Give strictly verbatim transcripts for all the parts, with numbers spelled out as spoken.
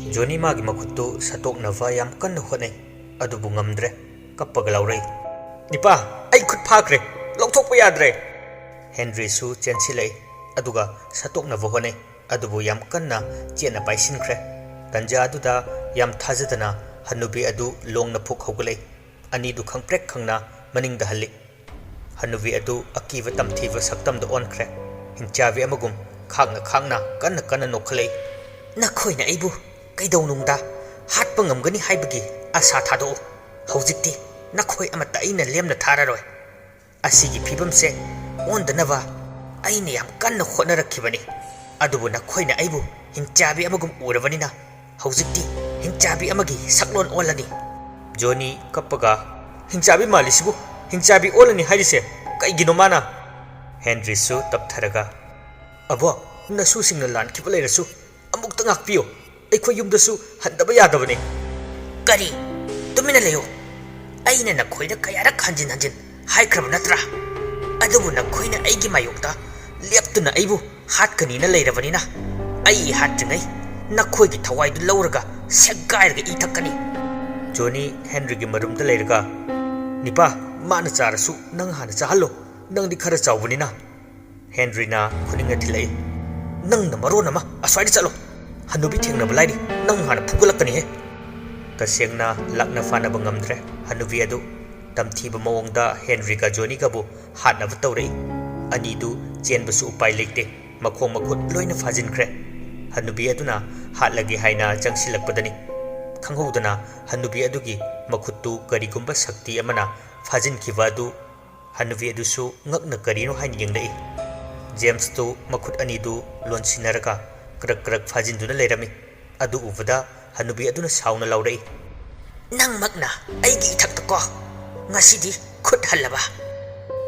ꯖꯣꯅꯤ ꯃꯥꯒꯤ ꯃꯈꯨꯠꯇꯨ ꯁꯠꯇꯣꯛꯅꯕ ꯌꯥꯝ ꯀꯟꯅ ꯍꯣꯠꯅꯩ, ꯑꯗꯨꯕꯨ ꯉꯝꯗ꯭ꯔꯦ꯫ ꯀꯞꯄꯒ ꯂꯥꯎꯔꯛꯏ, "ꯅꯤꯄꯥ, ꯑꯩ ꯈꯨꯠ ꯐꯥꯈ꯭ꯔꯦ, ꯂꯧꯊꯣꯛꯄ ꯌꯥꯗ꯭ꯔꯦ!" ꯍꯦꯟꯔꯤꯁꯨ ꯆꯦꯟꯁꯤꯜꯂꯛꯏ, ꯑꯗꯨꯒ ꯁꯠꯇꯣꯛꯅꯕ ꯍꯣꯠꯅꯩ, ꯑꯗꯨꯕꯨ ꯌꯥꯝ ꯀꯟꯅ ꯆꯦꯠꯅ ꯄꯥꯏꯁꯤꯟꯈ꯭ꯔꯦ꯫ ꯇꯟꯖꯥ ꯑꯗꯨꯗ ꯌꯥꯝ ꯊꯥꯖꯗꯅ ꯍꯅꯨꯕꯤ ꯑꯗꯨ ꯂꯣꯡꯅ ꯐꯨꯛ ꯍꯧꯒꯠꯂꯛꯏ꯫ ꯑꯅꯤꯗꯨ ꯈꯪꯄ꯭ꯔꯦꯛ ꯈꯪꯅ ꯃꯅꯤꯡꯗ ꯍꯜꯂꯤ꯫ ꯍꯅꯨꯕꯤ ꯑꯗꯨ ꯑꯀꯤꯕ ꯇꯝꯊꯤꯕ ꯁꯛꯇꯝꯗ ꯑꯣꯟꯈ꯭ꯔꯦ꯫ ꯍꯤꯡꯆꯥꯕꯤ ꯑꯃꯒꯨꯝ ꯈꯥꯡꯅ ꯈꯥꯡꯅ ꯀꯟꯅ ꯀꯟꯅ ꯅꯣꯛꯈꯠꯂꯛꯏ꯫ "ꯅꯈꯣꯏꯅ ꯑꯩꯕꯨ ꯀꯩꯗꯧꯅꯨꯡꯗ ꯍꯥꯠꯄ ꯉꯝꯒꯅꯤ ꯍꯥꯏꯕꯒꯤ ꯑꯥꯁꯥ ꯊꯥꯗꯣꯛꯎ꯫ ꯍꯧꯖꯤꯛꯇꯤ ꯅꯈꯣꯏ ꯑꯃꯠꯇ ꯑꯩꯅ ꯂꯦꯝꯅ ꯊꯥꯔꯔꯣꯏ꯫ ꯑꯁꯤꯒꯤ ꯐꯤꯕꯝꯁꯦ ꯑꯣꯟꯗꯅꯕ ꯑꯩꯅ ꯌꯥꯝ ꯀꯟꯅ ꯍꯣꯠꯅꯔꯛꯈꯤꯕꯅꯤ꯫ ꯑꯗꯨꯕꯨ ꯅꯈꯣꯏꯅ ꯑꯩꯕꯨ ꯍꯤꯡꯆꯥꯕꯤ ꯑꯃꯒꯨꯝ ꯎꯔꯕꯅꯤꯅ ꯍꯧꯖꯤꯛꯇꯤ ꯍꯤꯡꯆꯥꯕꯤ ꯑꯃꯒꯤ ꯁꯛꯂꯣꯟ ꯑꯣꯜꯂꯅꯤ꯫" ꯖꯣꯅꯤ ꯀꯞꯄꯒ, "ꯍꯤꯡꯆꯥꯕꯤ ꯃꯥꯜꯂꯤꯁꯤꯕꯨ ꯍꯤꯡꯆꯥꯕꯤ ꯑꯣꯜꯂꯅꯤ ꯍꯥꯏꯔꯤꯁꯦ ꯀꯩꯒꯤꯅꯣ ꯃꯥꯅ?" ꯍꯦꯟꯔꯤꯁꯨ ꯇꯞꯊꯔꯒ, "ꯑꯕꯣ, ꯅꯁꯨꯁꯤꯡꯅ ꯂꯥꯟꯈꯤꯕ ꯂꯩꯔꯁꯨ ꯑꯃꯨꯛꯇ ꯉꯥꯛꯄꯤꯌꯨ꯫ ꯑꯩꯈꯣꯏ ꯌꯨꯝꯗꯁꯨ ꯍꯟꯗꯕ ꯌꯥꯗꯕꯅꯤ꯫" "ꯀꯔꯤ? ꯇꯨꯃꯤꯟꯅ ꯂꯩꯌꯨ꯫ ꯑꯩꯅ ꯅꯈꯣꯏꯗ ꯀꯌꯥꯔꯛ ꯍꯟꯖꯤꯟ ꯍꯟꯖꯤꯟ ꯍꯥꯏꯈ꯭ꯔꯕ ꯅꯠꯇ꯭ꯔꯥ? ꯑꯗꯨꯕꯨ ꯅꯈꯣꯏꯅ ꯑꯩꯒꯤ ꯃꯥꯌꯣꯛꯇ ꯂꯦꯞꯇꯨꯅ ꯑꯩꯕꯨ ꯍꯥꯠꯀꯅꯤꯅ ꯂꯩꯔꯕꯅꯤꯅ, ꯑꯩ ꯍꯥꯠꯇ꯭ꯔꯤꯉꯩ ꯅꯈꯣꯏꯒꯤ ꯊꯋꯥꯏꯗꯨ ꯂꯧꯔꯒ ꯁꯦꯒꯥꯏꯔꯒ ꯏ ꯊꯛꯀꯅꯤ꯫" ꯖꯣꯅꯤ ꯍꯦꯟꯔꯤꯒꯤ ꯃꯔꯨꯝꯗ ꯂꯩꯔꯒ, "ꯅꯤꯄꯥ, ꯃꯥꯅ ꯆꯥꯔꯁꯨ ꯅꯪ ꯍꯥꯟꯅ ꯆꯥꯍꯜꯂꯣ꯫ ꯅꯪꯗꯤ ꯈꯔ ꯆꯥꯎꯕꯅꯤꯅ꯫" ꯍꯦꯟꯔꯤꯅ ꯈꯨꯅꯤꯡꯅ ꯊꯤꯜꯂꯛꯏ꯫ "ꯅꯪꯅ ꯃꯔꯣꯟ ꯑꯃ ꯑꯁ꯭ꯋꯥꯏꯗ ꯆꯠꯂꯣ꯫ ꯍꯅꯨꯕꯤ ꯊꯦꯡꯅꯕ ꯂꯥꯏꯔꯤ, ꯅꯪ ꯍꯥꯟꯅ ꯐꯨꯒꯠꯂꯛꯀꯅꯤꯍꯦ꯫" ꯇꯁꯦꯡꯅ ꯂꯥꯛꯅ ꯐꯥꯅꯕ ꯉꯝꯗ꯭ꯔꯦ꯫ ꯍꯅꯨꯕꯤ ꯑꯗꯨ ꯇꯝꯊꯤꯕ ꯃꯑꯣꯡꯗ ꯍꯦꯟꯔꯤꯒ ꯖꯣꯅꯤꯒꯕꯨ ꯍꯥꯠꯅꯕ ꯇꯧꯔꯛꯏ꯫ ꯑꯅꯤꯗꯨ ꯆꯦꯟꯕꯁꯨ ꯎꯄꯥꯏ ꯂꯩꯇꯦ꯫ ꯃꯈꯣꯡ ꯃꯈꯨꯠ ꯂꯣꯏꯅ ꯐꯥꯖꯤꯟꯈ꯭ꯔꯦ꯫ ꯍꯅꯨꯕꯤ ꯑꯗꯨꯅ ꯍꯥꯠꯂꯒꯦ ꯍꯥꯏꯅ ꯆꯪꯁꯤꯜꯂꯛꯄꯗꯅꯤ꯫ ꯈꯪꯍꯧꯗꯅ ꯍꯅꯨꯕꯤ ꯑꯗꯨꯒꯤ ꯃꯈꯨꯠꯇꯨ ꯀꯔꯤꯒꯨꯝꯕ ꯁꯛꯇꯤ ꯑꯃꯅ ꯐꯥꯖꯤꯟꯈꯤꯕ ꯑꯗꯨ ꯍꯅꯨꯕꯤ ꯑꯗꯨꯁꯨ ꯉꯛꯅ ꯀꯔꯤꯅꯣ ꯍꯥꯏꯅ ꯌꯦꯡꯂꯛꯏ꯫ ꯖꯦꯝꯁꯇꯨ ꯃꯈꯨꯠ ꯑꯅꯤꯗꯨ ꯂꯣꯟꯁꯤꯟꯅꯔꯒ ꯀ꯭ꯔꯛ ꯀ꯭ꯔꯛ ꯐꯥꯖꯤꯟꯗꯨꯅ ꯂꯩꯔꯝꯃꯤ꯫ ꯑꯗꯨ ꯎꯕꯗ ꯍꯅꯨꯕꯤ ꯑꯗꯨꯅ ꯁꯥꯎꯅ ꯂꯥꯎꯔꯛꯏ, "ꯅꯪꯃꯛꯅ ꯑꯩꯒꯤ ꯏꯊꯛꯇ ꯀꯣ ꯉꯁꯤꯗꯤ ꯈꯨꯠ ꯍꯜꯂꯕ?"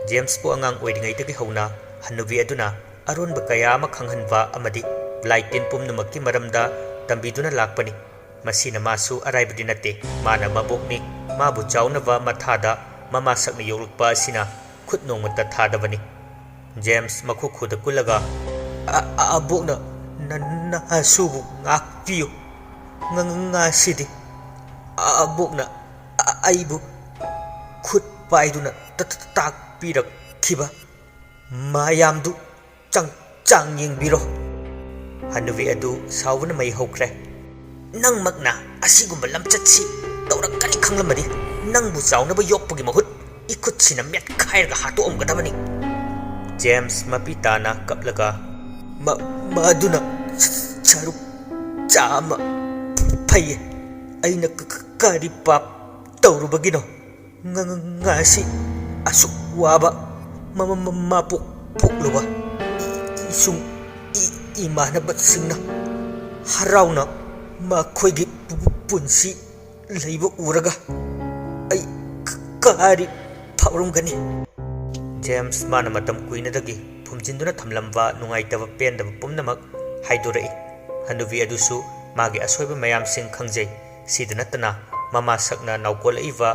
ꯖꯦꯝꯁꯄꯨ ꯑꯉꯥꯡ ꯑꯣꯏꯔꯤꯉꯩꯗꯒꯤ ꯍꯧꯅ ꯍꯅꯨꯕꯤ ꯑꯗꯨꯅ ꯑꯔꯣꯟꯕ ꯀꯌꯥ ꯑꯃ ꯈꯪꯍꯟꯕ ꯑꯃꯗꯤ ꯂꯥꯏ ꯇꯤꯟ ꯄꯨꯝꯅꯃꯛꯀꯤ ꯃꯔꯝꯗ ꯇꯝꯕꯤꯗꯨꯅ ꯂꯥꯛꯄꯅꯤ꯫ ꯃꯁꯤꯅ ꯃꯥꯁꯨ ꯑꯔꯥꯏꯕꯗꯤ ꯅꯠꯇꯦ꯫ ꯃꯥꯅ ꯃꯕꯣꯛꯅꯤ, ꯃꯥꯕꯨ ꯆꯥꯎꯅꯕ ꯃꯊꯥꯗ ꯃꯃꯥ ꯁꯛꯅ ꯌꯣꯛꯂꯛꯄ ꯑꯁꯤꯅ ꯈꯨꯠ ꯅꯣꯡꯃꯇ ꯊꯥꯗꯕꯅꯤ꯫ ꯖꯦꯝꯁ ꯃꯈꯨ ꯈꯨꯗ ꯀꯨꯜꯂꯒ, "ꯑ-, ꯑ-, ꯑꯕꯣꯛꯅ ꯅ-, ꯅ-, ꯅꯁꯨꯕꯨ ꯉꯥꯛꯄꯤꯌꯨ꯫" ꯉ-, ꯉ-, ꯉꯁꯤꯗꯤ ꯑꯕꯣꯛꯅ ꯑ-, ꯑꯩꯕꯨ ꯈꯨꯠ ꯄꯥꯏꯗꯨꯅ ꯇ-, ꯇ-, ꯇꯥꯛꯄꯤꯔꯛꯈꯤꯕ ꯃꯌꯥꯝꯗꯨ ꯆꯥꯡ, ꯆꯥꯡ ꯌꯦꯡꯕꯤꯔꯣ꯫ ꯍꯅꯨꯕꯤ ꯑꯗꯨ ꯁꯥꯎꯕꯅ ꯃꯩ ꯍꯧꯈ꯭ꯔꯦ꯫ "ꯅꯪꯃꯛꯅ ꯑꯁꯤꯒꯨꯝꯕ ꯂꯝꯆꯠꯁꯤ ꯇꯧꯔꯛꯀꯅꯤ ꯈꯪꯂꯝꯃꯗꯤ, ꯅꯪꯕꯨ ꯆꯥꯎꯅꯕ ꯌꯣꯛꯄꯒꯤ ꯃꯍꯨꯠ ꯏꯈꯨꯠꯁꯤꯅ ꯃꯦꯠꯈꯥꯏꯔꯒ ꯍꯥꯠꯇꯣꯛꯑꯝꯒꯗꯕꯅꯤ"꯫ ꯖꯦꯝꯁ ꯃꯄꯤ ꯇꯥꯅ ꯀꯞꯂꯒ, "ꯃ-, ꯃꯗꯨꯅ ꯁꯔꯨꯛ ꯆꯥꯝꯃ ꯐꯩꯌꯦ꯫ ꯑꯩꯅ ꯀ-, ꯀ-, ꯀꯔꯤ ꯄꯥꯞ ꯇꯧꯔꯨꯕꯒꯤꯅꯣ? ꯉ-, ꯉ-, ꯉꯁꯤ ꯑꯁꯨꯛ ꯋꯥꯕ ꯃ-, ꯃ-, ꯃ-, ꯃꯄꯣꯛ ꯄꯣꯛꯂꯨꯕ ꯏ-, ꯏꯁꯨꯡ ꯏ-, ꯏꯃꯥꯟꯅꯕꯁꯤꯡꯅ ꯍꯔꯥꯎꯅ ꯃꯈꯣꯏꯒꯤ ꯄꯨ-, ꯄꯨ-, ꯄꯨꯟꯁꯤ ꯂꯩꯕ ꯎꯔꯒ ꯑꯩ ꯀ-, ꯀꯔꯤ ꯐꯥꯎꯔꯝꯒꯅꯤ?" ꯖꯦꯝꯁ ꯃꯥꯅ ꯃꯇꯝ ꯀꯨꯏꯅꯗꯒꯤ ꯐꯨꯝꯖꯤꯟꯗꯨꯅ ꯊꯝꯂꯝꯕ ꯅꯨꯡꯉꯥꯏꯇꯕ ꯄꯦꯟꯗꯕ ꯄꯨꯝꯅꯃꯛ ꯍꯥꯏꯗꯣꯔꯛꯏ꯫ ꯍꯅꯨꯕꯤ ꯑꯗꯨꯁꯨ ꯃꯥꯒꯤ ꯑꯁꯣꯏꯕ ꯃꯌꯥꯝꯁꯤꯡ ꯈꯪꯖꯩ꯫ ꯁꯤꯗ ꯅꯠꯇꯅ ꯃꯃꯥ ꯁꯛꯅ ꯅꯥꯎꯀꯣꯜꯂꯛꯏꯕ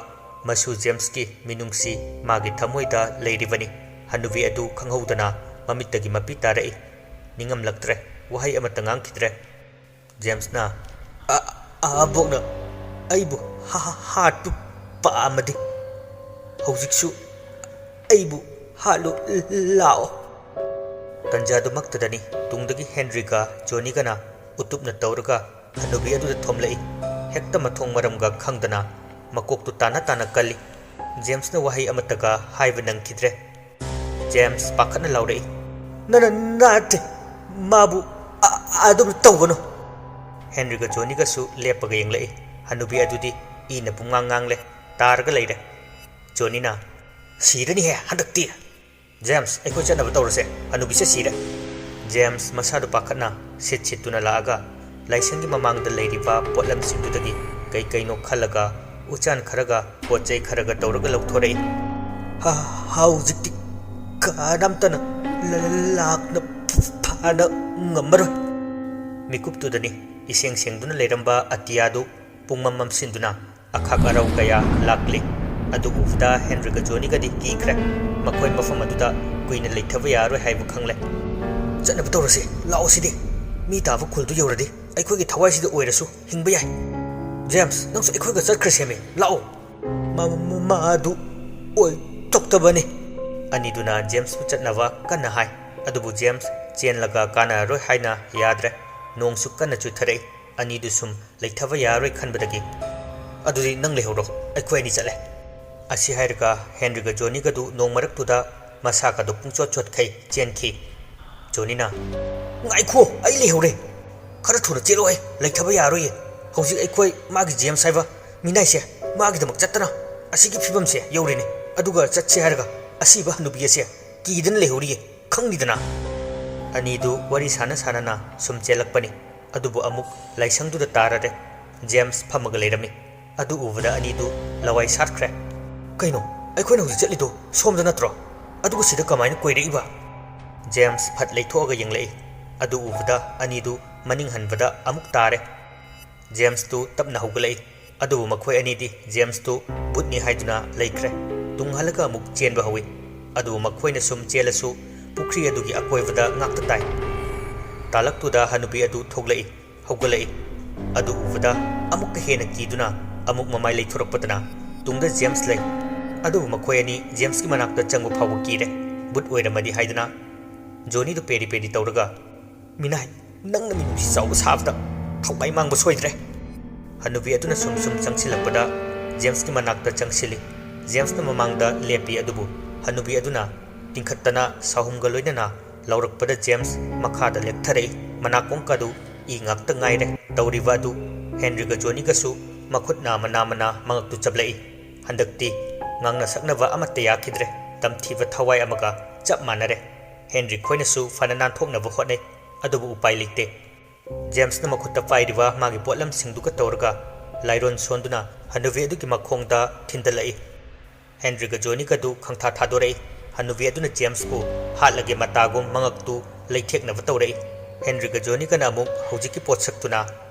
ꯃꯁꯨ ꯖꯦꯝꯁꯀꯤ ꯃꯤꯅꯨꯡꯁꯤ ꯃꯥꯒꯤ ꯊꯃꯣꯏꯗ ꯂꯩꯔꯤꯕꯅꯤ꯫ ꯍꯅꯨꯕꯤ ꯑꯗꯨ ꯈꯪꯍꯧꯗꯅ ꯃꯃꯤꯠꯇꯒꯤ ꯃꯄꯤ ꯇꯥꯔꯛꯏ꯫ ꯅꯤꯡꯉꯝꯂꯛꯇ꯭ꯔꯦ꯫ ꯋꯥꯍꯩ ꯑꯃꯠꯇ ꯉꯥꯡꯈꯤꯗ꯭ꯔꯦ꯫ ꯖꯦꯝꯁꯅ, "ꯑ-, ꯑꯕꯣꯛꯅ ꯑꯩꯕꯨ ꯍꯥ-, ꯍꯥ-, ꯍꯥꯠꯄ ꯄꯥꯝꯃꯗꯤ ꯍꯧꯖꯤꯛꯁꯨ ꯑꯩꯕꯨ ꯍꯥꯠꯂꯨ ꯂꯥꯛꯑꯣ"꯫ ꯇꯟꯖꯥꯗꯨꯃꯛꯇꯗꯅꯤ ꯇꯨꯡꯗꯒꯤ ꯍꯦꯟꯔꯤꯒ ꯖꯣꯅꯤꯒꯅ ꯎꯇꯨꯞꯅ ꯇꯧꯔꯒ ꯍꯅꯨꯕꯤ ꯑꯗꯨꯗ ꯊꯣꯝꯂꯛꯏ꯫ ꯍꯦꯛꯇ ꯃꯊꯣꯡ ꯃꯔꯝꯒ ꯈꯪꯗꯅ ꯃꯀꯣꯛꯇꯨ ꯇꯥꯅ ꯇꯥꯅ ꯀꯜꯂꯤ꯫ ꯖꯦꯝꯁꯅ ꯋꯥꯍꯩ ꯑꯃꯠꯇꯒ ꯍꯥꯏꯕ ꯅꯪꯈꯤꯗ꯭ꯔꯦ꯫ ꯖꯦꯝꯁ ꯄꯥꯈꯠꯅ ꯂꯥꯎꯔꯛꯏ, "ꯅ-, ꯅ-, ꯅꯠꯇꯦ, ꯃꯥꯕꯨ ꯑ-, ꯑꯗꯨꯝ ꯇꯧꯒꯅꯨ"꯫ ꯍꯦꯟꯔꯤꯒ ꯖꯣꯅꯤꯒꯁꯨ ꯂꯦꯞꯄꯒ ꯌꯦꯡꯂꯛꯏ꯫ ꯍꯅꯨꯕꯤ ꯑꯗꯨꯗꯤ ꯏꯅ ꯄꯨꯡꯉꯥꯡ ꯉꯥꯡꯂꯦ, ꯇꯥꯔꯒ ꯂꯩꯔꯦ꯫ ꯖꯣꯅꯤꯅ, "ꯁꯤꯔꯅꯤꯍꯦ ꯍꯟꯗꯛꯇꯤ꯫ ꯖꯦꯝꯁ, ꯑꯩꯈꯣꯏ ꯆꯠꯅꯕ ꯇꯧꯔꯁꯦ, ꯍꯅꯨꯕꯤꯁꯦ ꯁꯤꯔꯦ"꯫ ꯖꯦꯝꯁ ꯃꯁꯥꯗꯨ ꯄꯥꯈꯠꯅ ꯁꯤꯠ ꯁꯤꯠꯇꯨꯅ ꯂꯥꯛꯑꯒ ꯂꯥꯏꯁꯪꯒꯤ ꯃꯃꯥꯡꯗ ꯂꯩꯔꯤꯕ ꯄꯣꯠꯂꯝꯁꯤꯡꯗꯨꯗꯒꯤ ꯀꯩ ꯀꯩꯅꯣ ꯈꯜꯂꯒ ꯎꯆꯥꯟ ꯈꯔꯒ ꯄꯣꯠ ꯆꯩ ꯈꯔꯒ ꯇꯧꯔꯒ ꯂꯧꯊꯣꯔꯛꯏ꯫ "ꯍ-, ꯍꯧꯖꯤꯛꯇꯤ ꯀꯅꯥꯝꯇꯅ ꯂ-, ꯂ-, ꯂꯥꯛꯅ ꯐꯥꯅ ꯉꯝꯃꯔꯣꯏ"꯫ ꯃꯤꯀꯨꯞꯇꯨꯗꯅꯤ ꯏꯁꯦꯡ ꯁꯦꯡꯗꯨꯅ ꯂꯩꯔꯝꯕ ꯑꯇꯤꯌꯥꯗꯨ ꯄꯨꯡꯃꯝ ꯃꯝꯁꯤꯟꯗꯨꯅ ꯑꯈꯥꯛ ꯑꯔꯥꯎ ꯀꯌꯥ ꯂꯥꯛꯂꯤ꯫ ꯑꯗꯨ ꯎꯕꯗ ꯍꯦꯟꯔꯤꯒ ꯖꯣꯅꯤꯒꯗꯤ ꯀꯤꯈ꯭ꯔꯦ꯫ ꯃꯈꯣꯏ ꯃꯐꯝ ꯑꯗꯨꯗ ꯀꯨꯏꯅ ꯂꯩꯊꯕ ꯌꯥꯔꯔꯣꯏ ꯍꯥꯏꯕ ꯈꯪꯂꯦ꯫ "ꯆꯠꯅꯕ ꯇꯧꯔꯁꯤ, ꯂꯥꯛꯑꯣ ꯁꯤꯗꯤ꯫ ꯃꯤ ꯇꯥꯕ ꯈꯨꯜꯗꯨ ꯌꯧꯔꯗꯤ ꯑꯩꯈꯣꯏꯒꯤ ꯊꯋꯥꯏꯁꯤꯗ ꯑꯣꯏꯔꯁꯨ ꯍꯤꯡꯕ ꯌꯥꯏ꯫ ꯖꯦꯝꯁ, ꯅꯪꯁꯨ ꯑꯩꯈꯣꯏꯒ ꯆꯠꯈ꯭ꯔꯁꯦꯃꯤ, ꯂꯥꯛꯑꯣ꯫ ꯃ-, ꯃ-, ꯃꯥ ꯑꯗꯨ ꯑꯣꯏꯊꯣꯛꯇꯕꯅꯤ꯫ ꯑꯅꯤꯗꯨꯅ ꯖꯦꯝꯁꯄꯨ ꯆꯠꯅꯕ ꯀꯟꯅ ꯍꯥꯏ, ꯑꯗꯨꯕꯨ ꯖꯦꯝꯁ ꯆꯦꯜꯂꯒ ꯀꯥꯟꯅꯔꯔꯣꯏ ꯍꯥꯏꯅ ꯌꯥꯗ꯭ꯔꯦ꯫ ꯅꯣꯡꯁꯨ ꯀꯟꯅ ꯆꯨꯊꯔꯛꯏ꯫ ꯑꯅꯤꯗꯨ ꯁꯨꯝ ꯂꯩꯊꯕ ꯌꯥꯔꯔꯣꯏ ꯈꯟꯕꯗꯒꯤ, "ꯑꯗꯨꯗꯤ ꯅꯪ ꯂꯩꯍꯧꯔꯣ, ꯑꯩꯈꯣꯏ ꯑꯅꯤ ꯆꯠꯂꯦ"꯫ ꯑꯁꯤ ꯍꯥꯏꯔꯒ ꯍꯦꯟꯔꯤꯒ ꯖꯣꯅꯤꯒꯗꯨ ꯅꯣꯡ ꯃꯔꯛꯇꯨꯗ ꯃꯁꯥꯒꯗꯨ ꯄꯨꯡꯆꯣꯠ ꯆꯣꯠꯈꯩ ꯆꯦꯟꯈꯤ꯫ ꯖꯣꯅꯤꯅ, "ꯉꯥꯏꯈꯣ, ꯑꯩ ꯂꯩꯍꯧꯔꯦ, ꯈꯔ ꯊꯨꯅ ꯆꯦꯜꯂꯣꯍꯦ, ꯂꯩꯊꯕ ꯌꯥꯔꯣꯏꯌꯦ꯫ ꯍꯧꯖꯤꯛ ꯑꯩꯈꯣꯏ ꯃꯥꯒꯤ ꯖꯦꯝꯁ ꯍꯥꯏꯕ ꯃꯤꯅꯥꯏꯁꯦ, ꯃꯥꯒꯤꯗꯃꯛ ꯆꯠꯇꯅ ꯑꯁꯤꯒꯤ ꯐꯤꯕꯝꯁꯦ ꯌꯧꯔꯦꯅꯦ, ꯑꯗꯨꯒ ꯆꯠꯁꯦ ꯍꯥꯏꯔꯒ ꯑꯁꯤꯕ ꯍꯅꯨꯕꯤ ꯑꯁꯦ ꯀꯤꯗꯅ ꯂꯩꯍꯧꯔꯤꯌꯦ, ꯈꯪꯅꯤꯗꯅ"꯫ ꯑꯅꯤꯗꯨ ꯋꯥꯔꯤ ꯁꯥꯟꯅ ꯁꯥꯟꯅꯅ ꯁꯨꯝ ꯆꯦꯜꯂꯛꯄꯅꯤ꯫ ꯑꯗꯨꯕꯨ ꯑꯃꯨꯛ ꯂꯥꯏꯁꯪꯗꯨꯗ ꯇꯥꯔꯔꯦ꯫ ꯖꯦꯝꯁ ꯐꯝꯃꯒ ꯂꯩꯔꯝꯃꯤ꯫ ꯑꯗꯨ ꯎꯕꯗ ꯑꯅꯤꯗꯨ ꯂꯋꯥꯏ ꯁꯥꯠꯈ꯭ꯔꯦ꯫ "ꯀꯩꯅꯣ, ꯑꯩꯈꯣꯏꯅ ꯍꯧꯖꯤꯛ ꯆꯠꯂꯤꯗꯣ ꯁꯣꯝꯗ ꯅꯠꯇ꯭ꯔꯣ? ꯑꯗꯨꯒ ꯁꯤꯗ ꯀꯃꯥꯏꯅ ꯀꯣꯏꯔꯛꯏꯕ?" ꯖꯦꯝꯁ ꯐꯠ ꯂꯩꯊꯣꯛꯑꯒ ꯌꯦꯡꯂꯛꯏ꯫ ꯑꯗꯨ ꯎꯕꯗ ꯑꯅꯤꯗꯨ ꯃꯅꯤꯡ ꯍꯟꯕꯗ ꯑꯃꯨꯛ ꯇꯥꯔꯦ꯫ ꯖꯦꯝꯁꯇꯨ ꯇꯞꯅ ꯍꯧꯒꯠꯂꯛꯏ꯫ ꯑꯗꯨꯕꯨ ꯃꯈꯣꯏ ꯑꯅꯤꯗꯤ ꯖꯦꯝꯁꯇꯨ ꯚꯨꯠꯅꯤ ꯍꯥꯏꯗꯨꯅ ꯂꯩꯈ꯭ꯔꯦ꯫ ꯇꯨꯡ ꯍꯜꯂꯒ ꯑꯃꯨꯛ ꯆꯦꯟꯕ ꯍꯧꯏ꯫ ꯑꯗꯨꯕꯨ ꯃꯈꯣꯏꯅ ꯁꯨꯝ ꯆꯦꯜꯂꯁꯨ ꯄꯨꯈ꯭ꯔꯤ ꯑꯗꯨꯒꯤ ꯑꯀꯣꯏꯕꯗ ꯉꯥꯛꯇ ꯇꯥꯏ꯫ ꯇꯥꯂꯛꯇꯨꯗ ꯍꯅꯨꯕꯤ ꯑꯗꯨ ꯊꯣꯛꯂꯛꯏ, ꯍꯧꯒꯠꯂꯛꯏ꯫ ꯑꯗꯨ ꯎꯕꯗ ꯑꯃꯨꯛꯀ ꯍꯦꯟꯅ ꯀꯤꯗꯨꯅ ꯑꯃꯨꯛ ꯃꯃꯥꯏ ꯂꯩꯊꯣꯔꯛꯄꯗꯅ ꯇꯨꯡꯗ ꯖꯦꯝꯁ ꯂꯩ꯫ ꯑꯗꯨꯕꯨ ꯃꯈꯣꯏ ꯑꯅꯤ ꯖꯦꯝꯁꯀꯤ ꯃꯅꯥꯛꯇ ꯆꯪꯕ ꯐꯥꯎꯕ ꯀꯤꯔꯦ꯫ ꯚꯨꯠ ꯑꯣꯏꯔꯝꯃꯗꯤ ꯍꯥꯏꯗꯨꯅ ꯖꯣꯅꯤꯗꯨ ꯄꯦꯔꯤ ꯄꯦꯔꯤ ꯇꯧꯔꯒ, "ꯃꯤꯅꯥꯏ, ꯅꯪꯅ ꯃꯤꯅꯨꯡꯁꯤ ꯆꯥꯎꯕ ꯁꯥꯕꯗ ꯊꯋꯥꯏ ꯃꯥꯡꯕ ꯁꯣꯏꯗ꯭ꯔꯦ"꯫ ꯍꯅꯨꯕꯤ ꯑꯗꯨꯅ ꯁꯨꯝ ꯁꯨꯝ ꯆꯪꯁꯤꯜꯂꯛꯄꯗ ꯖꯦꯝꯁꯀꯤ ꯃꯅꯥꯛꯇ ꯆꯪꯁꯤꯜꯂꯤ꯫ ꯖꯦꯝꯁꯅ ꯃꯃꯥꯡꯗ ꯂꯦꯞꯄꯤ, ꯑꯗꯨꯕꯨ ꯍꯅꯨꯕꯤ ꯑꯗꯨꯅ ꯇꯤꯡꯈꯠꯇꯅ ꯁꯥꯍꯨꯝꯒ ꯂꯣꯏꯅꯅ ꯂꯥꯎꯔꯛꯄꯗ ꯖꯦꯝꯁ ꯃꯈꯥꯗ ꯂꯦꯛꯊꯔꯛꯏ꯫ ꯃꯅꯥꯀꯣꯡꯀꯥꯗꯨ ꯏ ꯉꯥꯛꯇ ꯉꯥꯏꯔꯦ꯫ ꯇꯧꯔꯤꯕ ꯑꯗꯨ ꯍꯦꯟꯔꯤꯒ ꯖꯣꯅꯤꯒꯁꯨ ꯃꯈꯨꯠꯅ ꯃꯅꯥ ꯃꯅꯥ ꯃꯉꯛꯇꯨ ꯆꯞꯂꯛꯏ꯫ ꯍꯟꯗꯛꯇꯤ ꯉꯥꯡꯅ ꯁꯛꯅꯕ ꯑꯃꯠꯇ ꯌꯥꯈꯤꯗ꯭ꯔꯦ꯫ ꯇꯝꯊꯤꯕ ꯊꯋꯥꯏ ꯑꯃꯒ ꯆꯞ ꯃꯥꯟꯅꯔꯦ꯫ ꯍꯦꯟꯔꯤ ꯈꯣꯏꯅꯁꯨ ꯐꯅ ꯅꯥꯟꯊꯣꯛꯅꯕ ꯍꯣꯠꯅꯩ, ꯑꯗꯨꯕꯨ ꯎꯄꯥꯏ ꯂꯩꯇꯦ꯫ ꯖꯦꯝꯁꯅ ꯃꯈꯨꯠꯇ ꯄꯥꯏꯔꯤꯕ ꯃꯥꯒꯤ ꯄꯣꯠꯂꯝꯁꯤꯡꯗꯨꯒ ꯇꯧꯔꯒ ꯂꯥꯏꯔꯣꯟ ꯁꯣꯟꯗꯨꯅ ꯍꯅꯨꯕꯤ ꯑꯗꯨꯒꯤ ꯃꯈꯣꯡꯗ ꯊꯤꯟꯗꯠꯂꯛꯏ꯫ ꯍꯦꯟꯔꯤꯒ ꯖꯣꯅꯤꯒꯗꯨ ꯈꯪꯊꯥ ꯊꯥꯗꯣꯔꯛꯏ꯫ ꯍꯅꯨꯕꯤ ꯑꯗꯨꯅ ꯖꯦꯝꯁꯄꯨ ꯍꯥꯠꯂꯒꯦ ꯃꯇꯥꯒꯨꯝ ꯃꯉꯛꯇꯨ ꯂꯩꯊꯦꯛꯅꯕ ꯇꯧꯔꯛꯏ꯫ ꯍꯦꯟꯔꯤꯒ ꯖꯣꯅꯤꯒꯅ ꯑꯃꯨꯛ ꯍꯧꯖꯤꯛꯀꯤ ꯄꯣꯠꯁꯛꯇꯨꯅ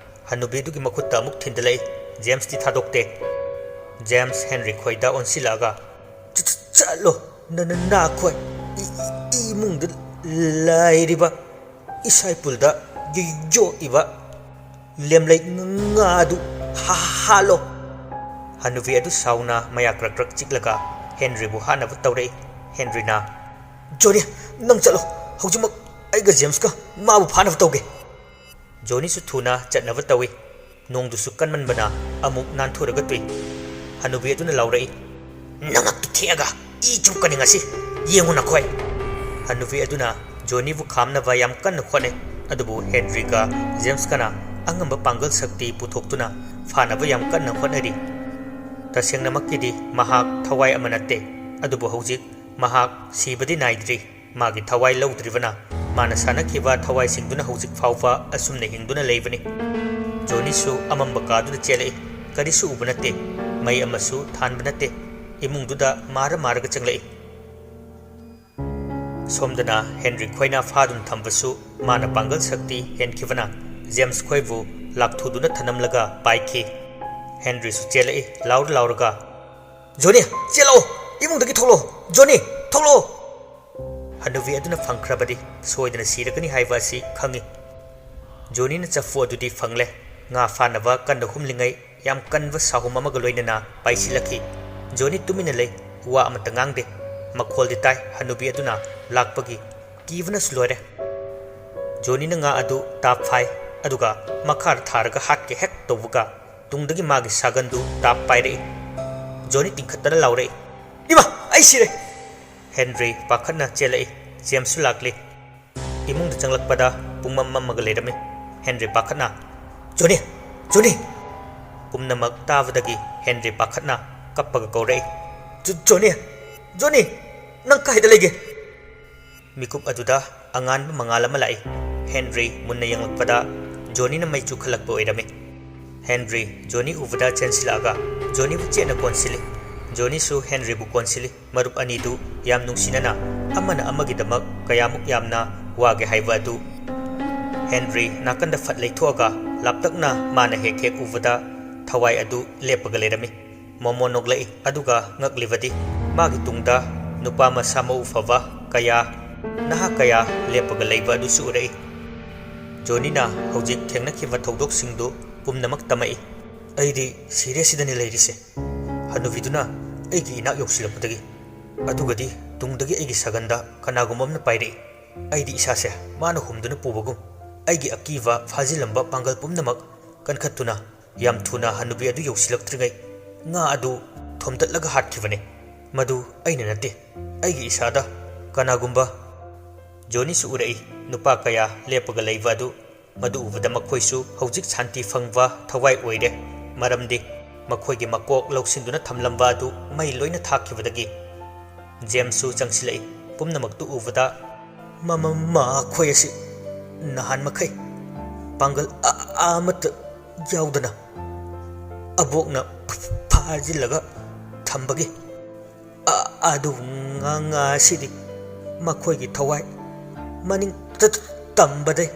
ꯍꯅꯨꯕꯤ ꯑꯗꯨꯒꯤ ꯃꯈꯨꯠꯇ ꯑꯃꯨꯛ ꯊꯤꯟꯗꯠꯂꯛꯏ꯫ ꯖꯦꯝꯁꯇꯤ ꯊꯥꯗꯣꯛꯇꯦ꯫ ꯖꯦꯝꯁ ꯍꯦꯟꯔꯤ ꯈꯣꯏꯗ ꯑꯣꯟꯁꯤꯜꯂꯛꯑꯒ, "ꯆ-, ꯆ-, ꯆꯠꯂꯣ, ꯅ-, ꯅ-, ꯅꯈꯣꯏ ꯏ-, ꯏ-, ꯏꯃꯨꯡꯗ ꯂꯩꯔꯤꯕ ꯏꯁꯥꯏ ꯄꯨꯜꯗ ꯌꯣ-, ꯌꯣꯛꯏꯕ ꯂꯦꯝꯂꯩ ꯉꯥ ꯑꯗꯨ ꯍꯥ-, ꯍꯥꯠꯂꯣ꯫ ꯍꯅꯨꯕꯤ ꯑꯗꯨ ꯁꯥꯎꯅ ꯃꯌꯥ ꯀ꯭ꯔꯛ ꯀ꯭ꯔꯛ ꯆꯤꯛꯂꯒ ꯍꯦꯟꯔꯤꯕꯨ ꯍꯥꯠꯅꯕ ꯇꯧꯔꯛꯏ꯫ ꯍꯦꯟꯔꯤꯅ, "ꯖꯣꯅꯤ, ꯅꯪ ꯆꯠꯂꯣ, ꯍꯧꯖꯤꯛꯃꯛ ꯑꯩꯒ ꯖꯦꯝꯁꯀ ꯃꯥꯕꯨ ꯐꯥꯅꯕ ꯇꯧꯒꯦ꯫" ꯖꯣꯅꯤꯁꯨ ꯊꯨꯅ ꯆꯠꯅꯕ ꯇꯧꯏ꯫ ꯅꯣꯡꯗꯨꯁꯨ ꯀꯟꯃꯟꯕꯅ ꯑꯃꯨꯛ ꯅꯥꯟꯊꯨꯔꯒ ꯇꯨꯏ꯫ ꯍꯅꯨꯕꯤ ꯑꯗꯨꯅ ꯂꯥꯎꯔꯛꯏ, "ꯅꯉꯛꯇꯨ ꯊꯦꯛꯑꯒ ꯏ ꯆꯨꯞꯀꯅꯤ ꯉꯁꯤ, ꯌꯦꯡꯉꯨ ꯅꯈꯣꯏ꯫" ꯍꯅꯨꯕꯤ ꯑꯗꯨꯅ ꯖꯣꯅꯤꯕꯨ ꯈꯥꯝꯅꯕ ꯌꯥꯝ ꯀꯟꯅ ꯍꯣꯠꯅꯩ, ꯑꯗꯨꯕꯨ ꯍꯦꯟꯔꯤꯒ ꯖꯦꯝꯁꯀꯅ ꯑꯉꯝꯕ ꯄꯥꯡꯒꯜ ꯁꯛꯇꯤ ꯄꯨꯊꯣꯛꯇꯨꯅ ꯐꯥꯅꯕ ꯌꯥꯝ ꯀꯟꯅ ꯍꯣꯠꯅꯔꯤ꯫ ꯇꯁꯦꯡꯅꯃꯛꯀꯤꯗꯤ ꯃꯍꯥꯛ ꯊꯋꯥꯏ ꯑꯃ ꯅꯠꯇꯦ, ꯑꯗꯨꯕꯨ ꯍꯧꯖꯤꯛ ꯃꯍꯥꯛ ꯁꯤꯕꯗꯤ ꯅꯥꯏꯗ꯭ꯔꯤ꯫ ꯃꯥꯒꯤ ꯊꯋꯥꯏ ꯂꯧꯗ꯭ꯔꯤꯕꯅ ꯃꯥꯅ ꯁꯥꯟꯅꯈꯤꯕ ꯊꯋꯥꯏꯁꯤꯡꯗꯨꯅ ꯍꯧꯖꯤꯛ ꯐꯥꯎꯕ ꯑꯁꯨꯝꯅ ꯍꯤꯡꯗꯨꯅ ꯂꯩꯕꯅꯤ꯫ ꯖꯣꯅꯤꯁꯨ ꯑꯃꯝꯕ ꯀꯥꯗꯨꯗ ꯆꯦꯜꯂꯛꯏ꯫ ꯀꯔꯤꯁꯨ ꯎꯕ ꯅꯠꯇꯦ꯫ ꯃꯩ ꯑꯃꯁꯨ ꯊꯥꯟꯕ ꯅꯠꯇꯦ꯫ ꯏꯃꯨꯡꯗꯨꯗ ꯃꯥꯔ ꯃꯥꯔꯒ ꯆꯪꯂꯛꯏ꯫ ꯁꯣꯝꯗꯅ ꯍꯦꯟꯔꯤ ꯈꯣꯏꯅ ꯐꯥꯗꯨꯅ ꯊꯝꯕꯁꯨ ꯃꯥꯅ ꯄꯥꯡꯒꯜ ꯁꯛꯇꯤ ꯍꯦꯟꯈꯤꯕꯅ ꯖꯦꯝꯁ ꯈꯣꯏꯕꯨ ꯂꯥꯛꯊꯨꯗꯨꯅ ꯊꯅꯝꯂꯒ ꯄꯥꯏꯈꯤ꯫ ꯍꯦꯟꯔꯤꯁꯨ ꯆꯦꯜꯂꯛꯏ, ꯂꯥꯎꯔ ꯂꯥꯎꯔꯒ, "ꯖꯣꯅꯤ, ꯆꯦꯜꯂꯛꯑꯣ! ꯏꯃꯨꯡꯗꯒꯤ ꯊꯣꯛꯂꯛꯑꯣ! ꯖꯣꯅꯤ, ꯊꯣꯛꯂꯛꯑꯣ!" ꯍꯅꯨꯕꯤ ꯑꯗꯨꯅ ꯐꯪꯈ꯭ꯔꯕꯗꯤ ꯁꯣꯏꯗꯅ ꯁꯤꯔꯒꯅꯤ ꯍꯥꯏꯕ ꯑꯁꯤ ꯈꯪꯏ꯫ ꯖꯣꯅꯤꯅ ꯆꯐꯨ ꯑꯗꯨꯗꯤ ꯐꯪꯂꯦ꯫ ꯉꯥ ꯐꯥꯅꯕ ꯀꯟꯅ ꯍꯨꯝꯂꯤꯉꯩ ꯌꯥꯝ ꯀꯟꯕ ꯁꯥꯍꯨꯝ ꯑꯃꯒ ꯂꯣꯏꯅꯅ ꯄꯥꯏꯁꯤꯜꯂꯛꯈꯤ꯫ ꯖꯣꯅꯤ ꯇꯨꯃꯤꯟꯅ ꯂꯩ, ꯋꯥ ꯑꯃꯠꯇ ꯉꯥꯡꯗꯦ꯫ ꯃꯈꯣꯜꯗꯤ ꯇꯥꯏ, ꯍꯅꯨꯕꯤ ꯑꯗꯨꯅ ꯂꯥꯛꯄꯒꯤ꯫ ꯀꯤꯕꯅꯁꯨ ꯂꯣꯏꯔꯦ꯫ ꯖꯣꯅꯤꯅ ꯉꯥ ꯑꯗꯨ ꯇꯥꯞ ꯐꯥꯏ, ꯑꯗꯨꯒ ꯃꯈꯥꯗ ꯊꯥꯔꯒ ꯍꯥꯠꯀꯦ ꯍꯦꯛ ꯇꯧꯕꯒ ꯇꯨꯡꯗꯒꯤ ꯃꯥꯒꯤ ꯁꯥꯒꯟꯗꯨ ꯇꯥꯞ ꯄꯥꯏꯔꯛꯏ꯫ ꯖꯣꯅꯤ ꯇꯤꯡꯈꯠꯇꯅ ꯂꯥꯎꯔꯛꯏ, "ꯏꯃꯥ, ꯑꯩ ꯁꯤꯔꯦ!" ꯍꯦꯟꯔꯤ ꯄꯥꯈꯠꯅ ꯆꯦꯜꯂꯛꯏ꯫ ꯖꯦꯝꯁꯁꯨ ꯂꯥꯛꯂꯤ꯫ ꯏꯃꯨꯡꯗ ꯆꯪꯂꯛꯄꯗ ꯄꯨꯡꯃꯝ ꯃꯝꯃꯒ ꯂꯩꯔꯝꯃꯤ꯫ ꯍꯦꯟꯔꯤ ꯄꯥꯈꯠꯅ, "ꯖꯣꯅꯤ! ꯖꯣꯅꯤ!" ꯄꯨꯝꯅꯃꯛ ꯇꯥꯕꯗꯒꯤ ꯍꯦꯟꯔꯤ ꯄꯥꯈꯠꯅ ꯀꯞꯄꯒ ꯀꯧꯔꯛꯏ, "ꯖꯣ-, ꯖꯣꯅꯤ! ꯖꯣꯅꯤ! ꯅꯪ ꯀꯥꯏꯗ ꯂꯩꯒꯦ?" ꯃꯤꯀꯨꯞ ꯑꯗꯨꯗ ꯑꯉꯥꯟꯕ ꯃꯉꯥꯜ ꯑꯃ ꯂꯥꯛꯏ꯫ ꯍꯦꯟꯔꯤ ꯃꯨꯟꯅ ꯌꯦꯡꯂꯛꯄꯗ ꯖꯣꯅꯤꯅ ꯃꯩ ꯆꯨꯈꯠꯂꯛꯄ ꯑꯣꯏꯔꯝꯃꯤ꯫ ꯍꯦꯟꯔꯤ ꯖꯣꯅꯤ ꯎꯕꯗ ꯆꯦꯟꯁꯤꯜꯂꯛꯑꯒ ꯖꯣꯅꯤꯕꯨ ꯆꯦꯠꯅ ꯀꯣꯟꯁꯤꯜꯂꯤ꯫ ꯖꯣꯅꯤꯁꯨ ꯍꯦꯟꯔꯤꯕꯨ ꯀꯣꯟꯁꯤꯜꯂꯤ꯫ ꯃꯔꯨꯞ ꯑꯅꯤꯗꯨ ꯌꯥꯝ ꯅꯨꯡꯁꯤꯅꯅ ꯑꯃꯅ ꯑꯃꯒꯤꯗꯃꯛ ꯀꯌꯥꯃꯨꯛ ꯌꯥꯝꯅ ꯋꯥꯒꯦ ꯍꯥꯏꯕ ꯑꯗꯨ꯫ ꯍꯦꯟꯔꯤ ꯅꯥꯀꯟꯗ ꯐꯠ ꯂꯩꯊꯣꯛꯑꯒ ꯂꯥꯞꯇꯛꯅ ꯃꯥꯅ ꯍꯦꯛ ꯍꯦꯛ ꯎꯕꯗ ꯊꯋꯥꯏ ꯑꯗꯨ ꯂꯦꯞꯄꯒ ꯂꯩꯔꯝꯃꯤ꯫ ꯃꯣꯃꯣ ꯅꯣꯛꯂꯛꯏ, ꯑꯗꯨꯒ ꯉꯛꯂꯤꯕꯗꯤ ꯃꯥꯒꯤ ꯇꯨꯡꯗ ꯅꯨꯄꯥ ꯃꯁꯥ ꯃꯎ ꯐꯕ ꯀꯌꯥ, ꯅꯍꯥ ꯀꯌꯥ ꯂꯦꯞꯄꯒ ꯂꯩꯕ ꯑꯗꯨꯁꯨ ꯎꯔꯛꯏ꯫ ꯖꯣꯅꯤꯅ ꯍꯧꯖꯤꯛ ꯊꯦꯡꯅꯈꯤꯕ ꯊꯧꯗꯣꯛꯁꯤꯡꯗꯨ ꯄꯨꯝꯅꯃꯛ ꯇꯝꯃꯛꯏ꯫ ꯑꯩꯗꯤ ꯁꯤꯔꯦꯁꯤꯗꯅꯤ ꯂꯩꯔꯤꯁꯦ꯫ ꯍꯅꯨꯕꯤꯗꯨꯅ ꯑꯩꯒꯤ ꯏꯅꯥꯛ ꯌꯧꯁꯤꯜꯂꯛꯄꯗꯒꯤ, ꯑꯗꯨꯒꯗꯤ ꯇꯨꯡꯗꯒꯤ ꯑꯩꯒꯤ ꯁꯥꯒꯟꯗ ꯀꯅꯥꯒꯨꯝꯕ ꯑꯃꯅ ꯄꯥꯏꯔꯛꯏ꯫ ꯑꯩꯗꯤ ꯏꯁꯥꯁꯦ ꯃꯥꯅ ꯍꯨꯝꯗꯨꯅ ꯄꯨꯕꯒꯨꯝ, ꯑꯩꯒꯤ ꯑꯀꯤꯕ ꯐꯥꯖꯤꯜꯂꯝꯕ ꯄꯥꯡꯒꯜ ꯄꯨꯝꯅꯃꯛ ꯀꯟꯈꯠꯇꯨꯅ, ꯌꯥꯝ ꯊꯨꯅ ꯍꯅꯨꯕꯤ ꯑꯗꯨ ꯌꯧꯁꯤꯜꯂꯛꯇ꯭ꯔꯤꯉꯩ ꯉꯥ ꯑꯗꯨ ꯊꯣꯝꯗꯠꯂꯒ ꯍꯥꯠꯈꯤꯕꯅꯤ꯫ ꯃꯗꯨ ꯑꯩꯅ ꯅꯠꯇꯦ, ꯑꯩꯒꯤ ꯏꯁꯥꯗ ꯀꯅꯥꯒꯨꯝꯕ꯫ ꯖꯣꯅꯤꯁꯨ ꯎꯔꯛꯏ, ꯅꯨꯄꯥ ꯀꯌꯥ ꯂꯦꯞꯄꯒ ꯂꯩꯕ ꯑꯗꯨ꯫ ꯃꯗꯨ ꯎꯕꯗ ꯃꯈꯣꯏꯁꯨ ꯍꯧꯖꯤꯛ ꯁꯥꯟꯇꯤ ꯐꯪꯕ ꯊꯋꯥꯏ ꯑꯣꯏꯔꯦ, ꯃꯔꯝꯗꯤ ꯃꯈꯣꯏꯒꯤ ꯃꯀꯣꯛ ꯂꯧꯁꯤꯟꯗꯨꯅ ꯊꯝꯂꯝꯕ ꯑꯗꯨ ꯃꯩ ꯂꯣꯏꯅ ꯊꯥꯛꯈꯤꯕꯗꯒꯤ꯫ ꯖꯦꯝꯁꯁꯨ ꯆꯪꯁꯤꯜꯂꯛꯏ꯫ ꯄꯨꯝꯅꯃꯛꯇꯨ ꯎꯕꯗ, "ꯃ-, ꯃ-, ꯃꯈꯣꯏ ꯑꯁꯤ ꯅꯍꯥꯟ ꯃꯈꯩ ꯄꯥꯡꯒꯜ ꯑ-, ꯑꯃꯠꯇ ꯌꯥꯎꯗꯅ ꯑꯕꯣꯛꯅ ꯐ-, ꯐꯥꯖꯤꯜꯂꯒ ꯊꯝꯕꯒꯤ ꯑ-, ꯑꯗꯨ ꯉ-, ꯉꯁꯤꯗꯤ ꯃꯈꯣꯏꯒꯤ ꯊꯋꯥꯏ ꯃꯅꯤꯡ ꯇ-, ꯇ-, ꯇꯝꯕꯗꯩ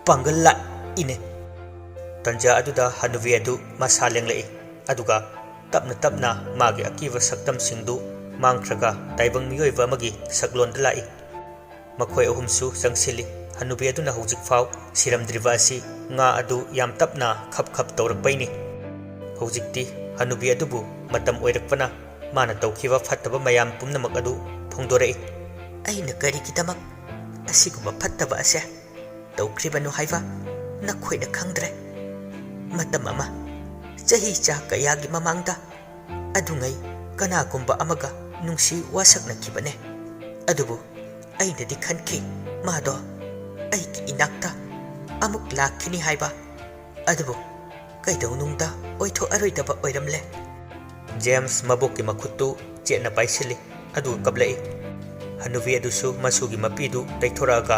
ꯄꯥꯡꯒꯜ ꯂꯥꯛꯏꯅꯦ꯫" ꯇꯟꯖꯥ ꯑꯗꯨꯗ ꯍꯅꯨꯕꯤ ꯑꯗꯨ ꯃꯁꯥ ꯂꯦꯡꯂꯛꯏ, ꯑꯗꯨꯒ ꯇꯞꯅ ꯇꯞꯅ ꯃꯥꯒꯤ ꯑꯀꯤꯕ ꯁꯛꯇꯝꯁꯤꯡꯗꯨ ꯃꯥꯡꯈ꯭ꯔꯒ ꯇꯥꯏꯕꯪ ꯃꯤꯑꯣꯏꯕ ꯑꯃꯒꯤ ꯁꯛꯂꯣꯟꯗ ꯂꯥꯛꯏ꯫ ꯃꯈꯣꯏ ꯑꯍꯨꯝꯁꯨ ꯆꯪꯁꯤꯜꯂꯤ꯫ ꯍꯅꯨꯕꯤ ꯑꯗꯨꯅ ꯍꯧꯖꯤꯛꯐꯥꯎ ꯁꯤꯔꯝꯗ꯭ꯔꯤꯕ ꯑꯁꯤ ꯉꯥ ꯑꯗꯨ ꯌꯥꯝ ꯇꯞꯅ ꯈꯞ ꯈꯞ ꯇꯧꯔꯛꯄꯩꯅꯤ꯫ ꯍꯧꯖꯤꯛꯇꯤ ꯍꯅꯨꯕꯤ ꯑꯗꯨꯕꯨ ꯃꯇꯝ ꯑꯣꯏꯔꯛꯄꯅ ꯃꯥꯅ ꯇꯧꯈꯤꯕ ꯐꯠꯇꯕ ꯃꯌꯥꯝ ꯄꯨꯝꯅꯃꯛ ꯑꯗꯨ ꯐꯣꯡꯗꯣꯔꯛꯏ꯫ "ꯑꯩꯅ ꯀꯔꯤꯒꯤꯗꯃꯛ ꯑꯁꯤꯒꯨꯝꯕ ꯐꯠꯇꯕ ꯑꯁꯦ ꯇꯧꯈ꯭ꯔꯤꯕꯅꯣ ꯍꯥꯏꯕ ꯅꯈꯣꯏꯅ ꯈꯪꯗ꯭ꯔꯦ꯫ ꯃꯇꯝ ꯑꯃ, ꯆꯍꯤ ꯆꯥ ꯀꯌꯥꯒꯤ ꯃꯃꯥꯡꯗ, ꯑꯗꯨꯉꯩ ꯀꯅꯥꯒꯨꯝꯕ ꯑꯃꯒ ꯅꯨꯡꯁꯤ ꯋꯥꯁꯛꯅꯈꯤꯕꯅꯦ꯫ ꯑꯗꯨꯕꯨ ꯑꯩꯅꯗꯤ ꯈꯟꯈꯤ, ꯃꯥꯗꯣ ꯑꯩꯒꯤ ꯏꯅꯥꯛꯇ ꯑꯃꯨꯛ ꯂꯥꯛꯈꯤꯅꯤ ꯍꯥꯏꯕ꯫ ꯑꯗꯨꯕꯨ ꯀꯩꯗꯧꯅꯨꯡꯗ ꯑꯣꯏꯊꯣꯛꯑꯔꯣꯏꯗꯕ ꯑꯣꯏꯔꯝꯂꯦ꯫" ꯖꯦꯝꯁ ꯃꯕꯣꯛꯀꯤ ꯃꯈꯨꯠꯇꯨ ꯆꯦꯠꯅ ꯄꯥꯏꯁꯤꯜꯂꯤ, ꯑꯗꯨꯒ ꯀꯞꯂꯛꯏ꯫ ꯍꯅꯨꯕꯤ ꯑꯗꯨꯁꯨ ꯃꯁꯨꯒꯤ ꯃꯄꯤꯗꯨ ꯇꯩꯊꯣꯔꯛꯑꯒ,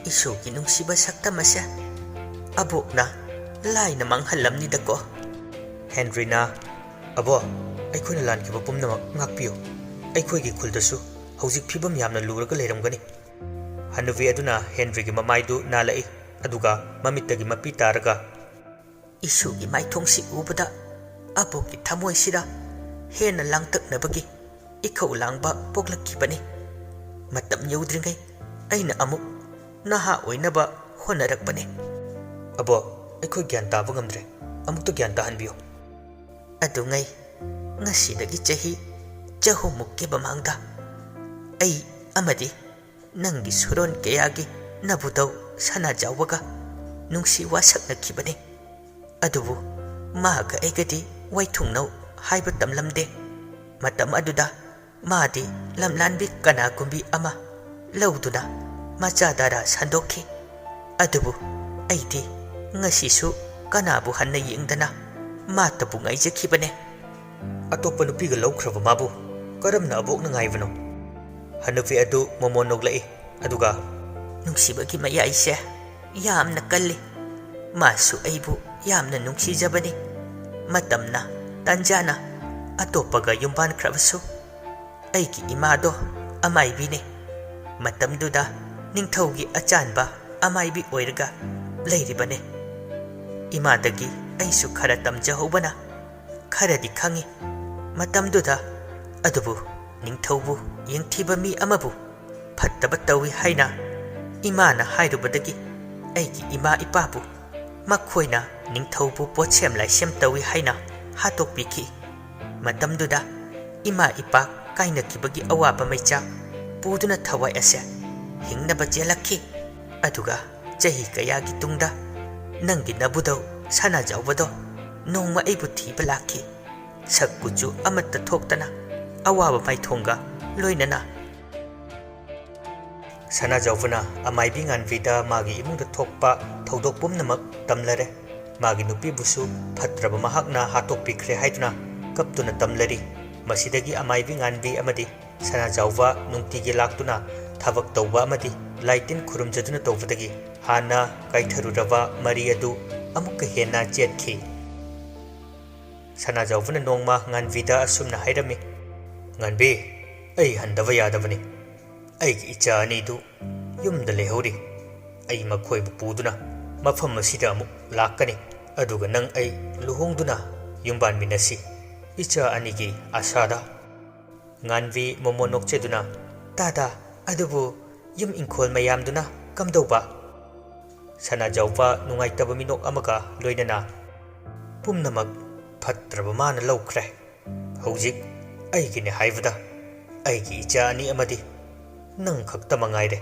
"ꯏꯁꯨꯒꯤ ꯅꯨꯡꯁꯤꯕ ꯁꯛꯇꯝ ꯑꯁꯦ ꯑꯕꯣꯛꯅ ꯂꯥꯏꯅ ꯃꯥꯡꯍꯜꯂꯝꯅꯤꯗꯀꯣ꯫" ꯍꯦꯟꯔꯤꯅ, "ꯑꯕꯣ, ꯑꯩꯈꯣꯏꯅ ꯂꯥꯟꯈꯤꯕ ꯄꯨꯝꯅꯃꯛ ꯉꯥꯛꯄꯤꯌꯨ꯫ ꯑꯩꯈꯣꯏꯒꯤ ꯈꯨꯜꯗꯁꯨ ꯍꯧꯖꯤꯛ ꯐꯤꯕꯝ ꯌꯥꯝꯅ ꯂꯨꯔꯒ ꯂꯩꯔꯝꯒꯅꯤ꯫" ꯍꯅꯨꯕꯤ ꯑꯗꯨꯅ ꯍꯦꯟꯔꯤꯒꯤ ꯃꯃꯥꯏꯗꯨ ꯅꯥꯜꯂꯛꯏ, ꯑꯗꯨꯒ ꯃꯃꯤꯠꯇꯒꯤ ꯃꯄꯤ ꯇꯥꯔꯒ, "ꯏꯁꯨꯒꯤ ꯃꯥꯏꯊꯣꯡꯁꯤ ꯎꯕꯗ ꯑꯕꯣꯛꯀꯤ ꯊꯃꯣꯏꯁꯤꯗ ꯍꯦꯟꯅ ꯂꯥꯡꯇꯛꯅꯕꯒꯤ ꯏꯈꯧ ꯂꯥꯡꯕ ꯄꯣꯛꯂꯛꯈꯤꯕꯅꯤ꯫ ꯃꯇꯝ ꯌꯧꯗ꯭ꯔꯤꯉꯩ ꯑꯩꯅ ꯑꯃꯨꯛ ꯅꯍꯥ ꯑꯣꯏꯅꯕ ꯍꯣꯠꯅꯔꯛꯄꯅꯤ꯫ "ꯑꯕꯣ, ꯑꯩꯈꯣꯏ ꯒ꯭ꯌꯥꯟ ꯇꯥꯕ ꯉꯝꯗ꯭ꯔꯦ꯫ ꯑꯃꯨꯛꯇ ꯒ꯭ꯌꯥꯟ ꯇꯥꯍꯟꯕꯤꯌꯨ꯫" "ꯑꯗꯨꯉꯩ, ꯉꯁꯤꯗꯒꯤ ꯆꯍꯤ ꯆꯍꯨꯝꯃꯨꯛꯀꯤ ꯃꯃꯥꯡꯗ ꯑꯩ ꯑꯃꯗꯤ ꯅꯪꯒꯤ ꯁꯨꯔꯣꯟ ꯀꯌꯥꯒꯤ ꯅꯕꯨꯙꯧ ꯁꯅꯥꯖꯥꯎꯕꯒ ꯅꯨꯡꯁꯤ ꯋꯥꯁꯛꯅꯈꯤꯕꯅꯤ꯫ ꯑꯗꯨꯕꯨ ꯃꯍꯥꯛꯀ ꯑꯩꯒꯗꯤ ꯋꯥꯏꯊꯨꯡꯅꯧ ꯍꯥꯏꯕ ꯇꯝꯂꯝꯗꯦ꯫ ꯃꯇꯝ ꯑꯗꯨꯗ ꯃꯥꯗꯤ ꯂꯝꯂꯥꯟꯕꯤ ꯀꯅꯥꯒꯨꯝꯕꯤ ꯑꯃ ꯂꯧꯗꯨꯅ ꯃꯆꯥ ꯗꯔꯥ ꯁꯟꯗꯣꯛꯈꯤ꯫ ꯑꯗꯨꯕꯨ ꯑꯩꯗꯤ ꯉꯁꯤꯁꯨ ꯀꯅꯥꯕꯨ ꯍꯟꯅ ꯌꯦꯡꯗꯅ ꯃꯥꯇꯕꯨ ꯉꯥꯏꯖꯈꯤꯕꯅꯦ꯫" "ꯑꯇꯣꯞꯄ ꯅꯨꯄꯤꯒ ꯂꯧꯈ꯭ꯔꯕ ꯃꯥꯕꯨ ꯀꯔꯝꯅ ꯑꯕꯣꯛꯅ ꯉꯥꯏꯕꯅꯣ?" ꯍꯅꯨꯕꯤ ꯑꯗꯨ ꯃꯣꯃꯣꯟ ꯅꯣꯛꯂꯛꯏ꯫ ꯑꯗꯨꯒ, "ꯅꯨꯡꯁꯤꯕꯒꯤ ꯃꯌꯥꯏꯁꯦ ꯌꯥꯝꯅ ꯀꯜꯂꯤ꯫ ꯃꯥꯁꯨ ꯑꯩꯕꯨ ꯌꯥꯝꯅ ꯅꯨꯡꯁꯤꯖꯕꯅꯤ꯫ ꯃꯇꯝꯅ ꯇꯟꯖꯥꯅ ꯑꯇꯣꯞꯄꯒ ꯌꯨꯝꯕꯥꯟꯈ꯭ꯔꯕꯁꯨ ꯑꯩꯒꯤ ꯏꯃꯥꯗꯣ ꯑꯃꯥꯏꯕꯤꯅꯤ꯫ ꯃꯇꯝꯗꯨꯗ ꯅꯤꯡꯊꯧꯒꯤ ꯑꯆꯥꯟꯕ ꯑꯃꯥꯏꯕꯤ ꯑꯣꯏꯔꯒ ꯂꯩꯔꯤꯕꯅꯤ꯫ ꯏꯃꯥꯗꯒꯤ ꯑꯩꯁꯨ ꯈꯔ ꯇꯝꯖꯍꯧꯕꯅ ꯈꯔꯗꯤ ꯈꯪꯉꯤ ꯃꯇꯝꯗꯨꯗ꯫ ꯑꯗꯨꯕꯨ ꯅꯤꯡꯊꯧꯕꯨ ꯌꯦꯡꯊꯤꯕ ꯃꯤ ꯑꯃꯕꯨ ꯐꯠꯇꯕ ꯇꯧꯏ ꯍꯥꯏꯅ ꯏꯃꯥꯅ ꯍꯥꯏꯔꯨꯕꯗꯒꯤ ꯑꯩꯒꯤ ꯏꯃꯥ ꯏꯄꯥꯕꯨ ꯃꯈꯣꯏꯅ ꯅꯤꯡꯊꯧꯕꯨ ꯄꯣꯠꯁꯦꯝ ꯂꯥꯏꯁꯦꯝ ꯇꯧꯏ ꯍꯥꯏꯅ ꯍꯥꯠꯇꯣꯛꯄꯤꯈꯤ꯫ ꯃꯇꯝꯗꯨꯗ ꯏꯃꯥ ꯏꯄꯥ ꯀꯥꯏꯅꯈꯤꯕꯒꯤ ꯑꯋꯥꯕ ꯃꯩꯆꯥꯛ ꯄꯨꯗꯨꯅ ꯊꯋꯥꯏ ꯑꯁꯦ ꯍꯤꯡꯅꯕ ꯆꯦꯜꯂꯛꯈꯤ꯫ ꯑꯗꯨꯒ ꯆꯍꯤ ꯀꯌꯥꯒꯤ ꯇꯨꯡꯗ ꯅꯪꯒꯤ ꯅꯕꯨꯙꯧ ꯁꯅꯥꯖꯥꯎꯕꯗꯣ ꯅꯣꯡꯃ ꯑꯩꯕꯨ ꯊꯤꯕ ꯂꯥꯛꯈꯤ꯫ ꯁꯛ ꯀꯨꯆꯨ ꯑꯃꯠꯇ ꯊꯣꯛꯇꯅ ꯑꯋꯥꯕ ꯃꯥꯏꯊꯣꯡꯒ ꯂꯣꯏꯅꯅ꯫" ꯁꯅꯥꯖꯥꯎꯕꯅ ꯑꯃꯥꯏꯕꯤ ꯉꯥꯟꯕꯤꯗ ꯃꯥꯒꯤ ꯏꯃꯨꯡꯗ ꯊꯣꯛꯄ ꯊꯧꯗꯣꯛ ꯄꯨꯝꯅꯃꯛ ꯇꯝꯂꯔꯦ꯫ ꯃꯥꯒꯤ ꯅꯨꯄꯤꯕꯨꯁꯨ ꯐꯠꯇ꯭ꯔꯕ ꯃꯍꯥꯛꯅ ꯍꯥꯠꯇꯣꯛꯄꯤꯈ꯭ꯔꯦ ꯍꯥꯏꯗꯨꯅ ꯀꯞꯇꯨꯅ ꯇꯝꯂꯔꯤ꯫ ꯃꯁꯤꯗꯒꯤ ꯑꯃꯥꯏꯕꯤ ꯉꯥꯟꯕꯤ ꯑꯃꯗꯤ ꯁꯅꯥꯖꯥꯎꯕ ꯅꯨꯡꯇꯤꯒꯤ ꯂꯥꯛꯇꯨꯅ ꯊꯕꯛ ꯇꯧꯕ ꯑꯃꯗꯤ ꯂꯥꯏ ꯇꯤꯟ ꯈꯨꯔꯨꯝꯖꯗꯨꯅ ꯇꯧꯕꯗꯒꯤ ꯍꯥꯟꯅ ꯀꯥꯏꯊꯔꯨꯔꯕ ꯃꯔꯤ ꯑꯗꯨ ꯑꯃꯨꯛꯀ ꯍꯦꯟꯅ ꯆꯦꯠꯈꯤ꯫ ꯁꯅꯥꯖꯥꯎꯕꯅ ꯅꯣꯡꯃ ꯉꯥꯟꯕꯤꯗ ꯑꯁꯨꯝꯅ ꯍꯥꯏꯔꯝꯃꯤ, "ꯉꯥꯟꯕꯤ, ꯑꯩ ꯍꯟꯗꯕ ꯌꯥꯗꯕꯅꯤ꯫ ꯑꯩꯒꯤ ꯏꯆꯥ ꯑꯅꯤꯗꯨ ꯌꯨꯝꯗ ꯂꯩꯍꯧꯔꯤ꯫ ꯑꯩ ꯃꯈꯣꯏꯕꯨ ꯄꯨꯗꯨꯅ ꯃꯐꯝ ꯑꯁꯤꯗ ꯑꯃꯨꯛ ꯂꯥꯛꯀꯅꯤ꯫ ꯑꯗꯨꯒ ꯅꯪ ꯑꯩ ꯂꯨꯍꯣꯡꯗꯨꯅ ꯌꯨꯝꯕꯥꯟꯃꯤꯟꯅꯁꯤ꯫ ꯏꯆꯥ ꯑꯅꯤꯒꯤ ꯑꯁꯥꯗ꯫" ꯉꯥꯟꯕꯤ ꯃꯣꯃꯣꯟ ꯅꯣꯛꯆꯗꯨꯅ, "ꯇꯥꯗ, ꯑꯗꯨꯕꯨ ꯌꯨꯝ ꯏꯪꯈꯣꯜ ꯃꯌꯥꯝꯗꯨꯅ ꯀꯝꯗꯧꯕ?" ꯁꯅꯥꯖꯥꯎꯕ ꯅꯨꯡꯉꯥꯏꯇꯕ ꯃꯤꯅꯣꯛ ꯑꯃꯒ ꯂꯣꯏꯅꯅ, "ꯄꯨꯝꯅꯃꯛ ꯐꯠꯇ꯭ꯔꯕ ꯃꯥꯅ ꯂꯧꯈ꯭ꯔꯦ꯫ ꯍꯧꯖꯤꯛ ꯑꯩꯒꯤꯅꯦ ꯍꯥꯏꯕꯗ ꯑꯩꯒꯤ ꯏꯆꯥ ꯑꯅꯤ ꯑꯃꯗꯤ ꯅꯪ ꯈꯛꯇ ꯃꯉꯥꯏꯔꯦ꯫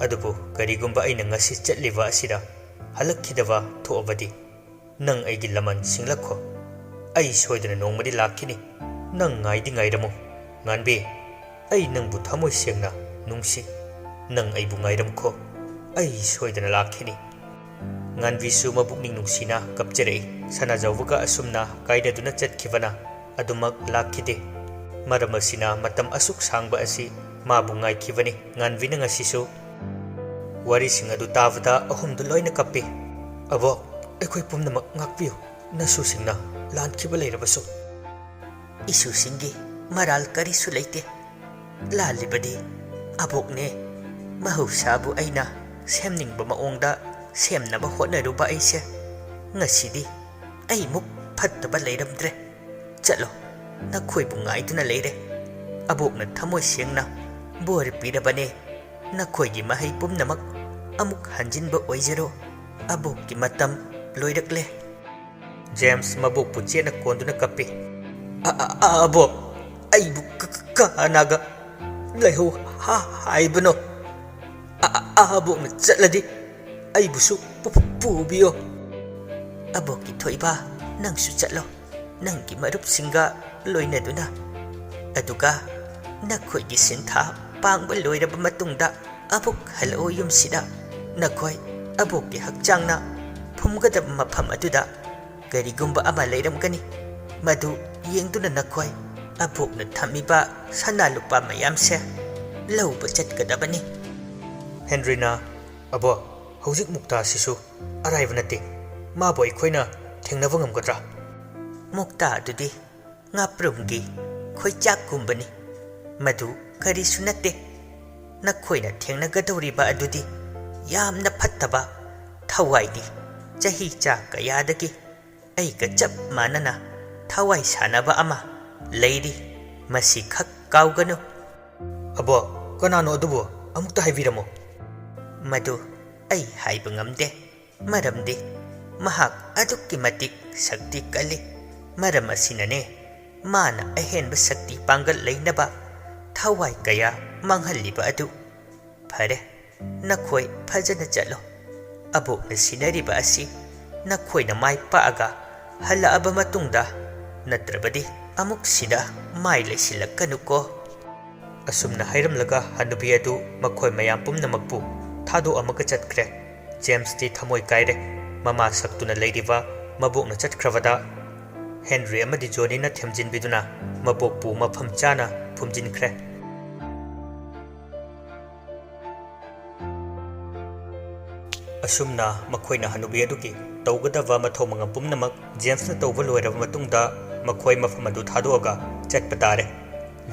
ꯑꯗꯨꯕꯨ ꯀꯔꯤꯒꯨꯝꯕ ꯑꯩꯅ ꯉꯁꯤ ꯆꯠꯂꯤꯕ ꯑꯁꯤꯗ ꯍꯜꯂꯛꯈꯤꯗꯕ ꯊꯣꯛꯑꯕꯗꯤ, ꯅꯪ ꯑꯩꯒꯤ ꯂꯃꯟ ꯁꯤꯡꯂꯛꯈꯣ꯫ ꯑꯩ ꯁꯣꯏꯗꯅ ꯅꯣꯡꯃꯗꯤ ꯂꯥꯛꯈꯤꯅꯤ꯫ ꯅꯪ ꯉꯥꯏꯗꯤ ꯉꯥꯏꯔꯝꯃꯨ꯫ ꯉꯥꯟꯕꯤ, ꯑꯩ ꯅꯪꯕꯨ ꯊꯃꯣꯏ ꯁꯦꯡꯅ ꯅꯨꯡꯁꯤ꯫ ꯅꯪ ꯑꯩꯕꯨ ꯉꯥꯏꯔꯝꯈꯣ꯫ ꯑꯩ ꯁꯣꯏꯗꯅ ꯂꯥꯛꯈꯤꯅꯤ꯫" ꯉꯥꯟꯕꯤꯁꯨ ꯃꯕꯨꯛꯅꯤꯡ ꯅꯨꯡꯁꯤꯅ ꯀꯞꯆꯔꯛꯏ꯫ ꯁꯅꯥꯖꯥꯎꯕꯒ ꯑꯁꯨꯝꯅ ꯀꯥꯏꯅꯗꯨꯅ ꯆꯠꯈꯤꯕꯅ ꯑꯗꯨꯃꯛ ꯂꯥꯛꯈꯤꯗꯦ꯫ ꯃꯔꯝ ꯑꯁꯤꯅ ꯃꯇꯝ ꯑꯁꯨꯛ ꯁꯥꯡꯕ ꯑꯁꯤ ꯃꯥꯕꯨ ꯉꯥꯏꯈꯤꯕꯅꯤ꯫ ꯉꯥꯟꯕꯤꯅ ꯉꯁꯤꯁꯨ ꯋꯥꯔꯤꯁꯤꯡ ꯑꯗꯨ ꯇꯥꯕꯗ ꯑꯍꯨꯝꯗꯨ ꯂꯣꯏꯅ ꯀꯞꯄꯤ꯫ "ꯑꯕꯣꯛ, ꯑꯩꯈꯣꯏ ꯄꯨꯝꯅꯃꯛ ꯉꯥꯛꯄꯤꯌꯨ꯫ ꯅꯁꯨꯁꯤꯡꯅ ꯂꯥꯟꯈꯤꯕ ꯂꯩꯔꯕꯁꯨ, ꯏꯁꯨꯁꯤꯡꯒꯤ ꯃꯔꯥꯜ ꯀꯔꯤꯁꯨ ꯂꯩꯇꯦ꯫ ꯂꯥꯜꯂꯤꯕꯗꯤ ꯑꯕꯣꯛꯅꯦ꯫ ꯃꯍꯧꯁꯥꯕꯨ ꯑꯩꯅ ꯁꯦꯝꯅꯤꯡꯕ ꯃꯑꯣꯡꯗ ꯁꯦꯝꯅꯕ ꯍꯣꯠꯅꯔꯨꯕ ꯑꯩꯁꯦ ꯉꯁꯤꯗꯤ ꯑꯩꯃꯨꯛ ꯐꯠꯇꯕ ꯂꯩꯔꯝꯗ꯭ꯔꯦ꯫ ꯆꯠꯂꯣ, ꯅꯈꯣꯏꯕꯨ ꯉꯥꯏꯗꯨꯅ ꯂꯩꯔꯦ꯫ ꯑꯕꯣꯛꯅ ꯊꯃꯣꯏ ꯁꯦꯡꯅ ꯕꯣꯔ ꯄꯤꯔꯕꯅꯦ꯫ ꯅꯈꯣꯏꯒꯤ ꯃꯍꯩ ꯄꯨꯝꯅꯃꯛ ꯑꯃꯨꯛ ꯍꯟꯖꯤꯟꯕ ꯑꯣꯏꯖꯔꯣ꯫ ꯑꯕꯣꯛꯀꯤ ꯃꯇꯝ ꯂꯣꯏꯔꯛꯂꯦ꯫" ꯖꯦꯝꯁ ꯃꯕꯣꯛꯄꯨ ꯆꯦꯠꯅ ꯀꯣꯟꯗꯨꯅ ꯀꯞꯄꯤ꯫ "ꯑ-, ꯑ-, ꯑ-, ꯑꯕꯣꯛ, ꯑꯩꯕꯨ ꯀ-, ꯀ-, ꯀꯅꯥꯒ ꯂꯩꯍꯧ ꯍꯥ-, ꯍꯥꯏꯕꯅꯣ? ꯑ-, ꯑ-, ꯑ-, ꯑꯕꯣꯛꯅ ꯆꯠꯂꯗꯤ ꯑꯩꯕꯨꯁꯨ ꯄꯨ-, ꯄꯨ-, ꯄꯨꯕꯤꯌꯣ꯫" "ꯑꯕꯣꯛꯀꯤ ꯊꯣꯏꯕ, ꯅꯪꯁꯨ ꯆꯠꯂꯣ, ꯅꯪꯒꯤ ꯃꯔꯨꯞꯁꯤꯡꯒ ꯂꯣꯏꯅꯗꯨꯅ꯫ ꯑꯗꯨꯒ ꯅꯈꯣꯏꯒꯤ ꯁꯤꯟꯊꯥ ꯄꯥꯡꯕ ꯂꯣꯏꯔꯕ ꯃꯇꯨꯡꯗ ꯑꯕꯣꯛ ꯍꯜꯂꯛꯑꯣ ꯌꯨꯝꯁꯤꯗ꯫ ꯅꯈꯣꯏ ꯑꯕꯣꯛꯀꯤ ꯍꯛꯆꯥꯡꯅ ꯐꯨꯝꯒꯗꯕ ꯃꯐꯝ ꯑꯗꯨꯗ ꯀꯔꯤꯒꯨꯝꯕ ꯑꯃ ꯂꯩꯔꯝꯒꯅꯤ꯫ ꯃꯗꯨ ꯌꯦꯡꯗꯨꯅ ꯅꯈꯣꯏ ꯑꯕꯣꯛꯅ ꯊꯝꯃꯤꯕ ꯁꯅꯥ ꯂꯨꯄꯥ ꯃꯌꯥꯝꯁꯦ ꯂꯧꯕ ꯆꯠꯀꯗꯕꯅꯤ꯫" ꯍꯦꯟꯔꯤꯅ, "ꯑꯕꯣꯛ, ꯍꯧꯖꯤꯛ ꯃꯨꯛꯇꯥꯁꯤꯁꯨ ꯑꯔꯥꯏꯕ ꯅꯠꯇꯦ꯫ ꯃꯥꯕꯨ ꯑꯩꯈꯣꯏꯅ ꯊꯦꯡꯅꯕ ꯉꯝꯒꯗ꯭ꯔꯥ?" "ꯃꯨꯛꯇꯥ ꯑꯗꯨꯗꯤ ꯉꯥꯄ꯭ꯔꯨꯝꯒꯤ ꯈꯣꯏꯆꯥꯛꯀꯨꯝꯕꯅꯤ꯫ ꯃꯗꯨ ꯀꯔꯤꯁꯨ ꯅꯠꯇꯦ꯫ ꯅꯈꯣꯏꯅ ꯊꯦꯡꯅꯒꯗꯧꯔꯤꯕ ꯑꯗꯨꯗꯤ ꯌꯥꯝꯅ ꯐꯠꯇꯕ ꯊꯋꯥꯏꯅꯤ꯫ ꯆꯍꯤ ꯆꯥ ꯀꯌꯥꯗꯒꯤ ꯑꯩꯒ ꯆꯞ ꯃꯥꯟꯅꯅ ꯊꯋꯥꯏ ꯁꯥꯟꯅꯕ ꯑꯃ ꯂꯩꯔꯤ꯫ ꯃꯁꯤꯈꯛ ꯀꯥꯎꯒꯅꯨ꯫" "ꯑꯕꯣꯛ, ꯀꯅꯥꯅꯣ ꯑꯗꯨꯕꯨ? ꯑꯃꯨꯛꯇ ꯍꯥꯏꯕꯤꯔꯝꯃꯨ꯫" "ꯃꯗꯨ ꯑꯩ ꯍꯥꯏꯕ ꯉꯝꯗꯦ꯫ ꯃꯔꯝꯗꯤ ꯃꯍꯥꯛ ꯑꯗꯨꯛꯀꯤ ꯃꯇꯤꯛ ꯁꯛꯇꯤ ꯀꯜꯂꯤ꯫ ꯃꯔꯝ ꯑꯁꯤꯅꯅꯦ ꯃꯥꯅ ꯑꯍꯦꯟꯕ ꯁꯛꯇꯤ ꯄꯥꯡꯒꯜ ꯂꯩꯅꯕ ꯊꯋꯥꯏ ꯀꯌꯥ ꯃꯥꯡꯍꯜꯂꯤꯕ ꯑꯗꯨ꯫ ꯐꯔꯦ, ꯅꯈꯣꯏ ꯐꯖꯅ ꯆꯠꯂꯣ꯫ ꯑꯕꯣꯛꯅ ꯁꯤꯟꯅꯔꯤꯕ ꯑꯁꯤ ꯅꯈꯣꯏꯅ ꯃꯥꯏ ꯄꯥꯛꯑꯒ ꯍꯜꯂꯛꯑꯕ ꯃꯇꯨꯡꯗ, ꯅꯠꯇ꯭ꯔꯕꯗꯤ ꯑꯃꯨꯛ ꯁꯤꯗ ꯃꯥꯏ ꯂꯩꯁꯤꯜꯂꯛꯀꯅꯨꯀꯣ꯫ ꯑꯁꯨꯝꯅ ꯍꯥꯏꯔꯝꯂꯒ ꯍꯅꯨꯕꯤ ꯑꯗꯨ ꯃꯈꯣꯏ ꯃꯌꯥꯝ ꯄꯨꯝꯅꯃꯛꯄꯨ ꯊꯥꯗꯣꯛꯑꯝꯃꯒ ꯆꯠꯈ꯭ꯔꯦ꯫ ꯖꯦꯝꯁꯇꯤ ꯊꯃꯣꯏ ꯀꯥꯏꯔꯦ꯫ ꯃꯃꯥ ꯁꯛꯇꯨꯅ ꯂꯩꯔꯤꯕ ꯃꯕꯣꯛꯅ ꯆꯠꯈ꯭ꯔꯕꯗ ꯍꯦꯟꯔꯤ ꯑꯃꯗꯤ ꯖꯣꯅꯤꯅ ꯊꯦꯝꯖꯤꯟꯕꯤꯗꯨꯅ ꯃꯕꯣꯛꯄꯨ ꯃꯐꯝ ꯆꯥꯅ ꯐꯨꯝꯖꯤꯟꯈ꯭ꯔꯦ꯫ ꯑꯁꯨꯝꯅ ꯃꯈꯣꯏꯅ ꯍꯅꯨꯕꯤ ꯑꯗꯨꯒꯤ ꯇꯧꯒꯗꯕ ꯃꯊꯧ ꯃꯉꯝ ꯄꯨꯝꯅꯃꯛ ꯖꯦꯝꯁꯅ ꯇꯧꯕ ꯂꯣꯏꯔꯕ ꯃꯇꯨꯡꯗ, ꯃꯈꯣꯏ ꯃꯐꯝ ꯑꯗꯨ ꯊꯥꯗꯣꯛꯑꯒ ꯆꯠꯄ ꯇꯥꯔꯦ꯫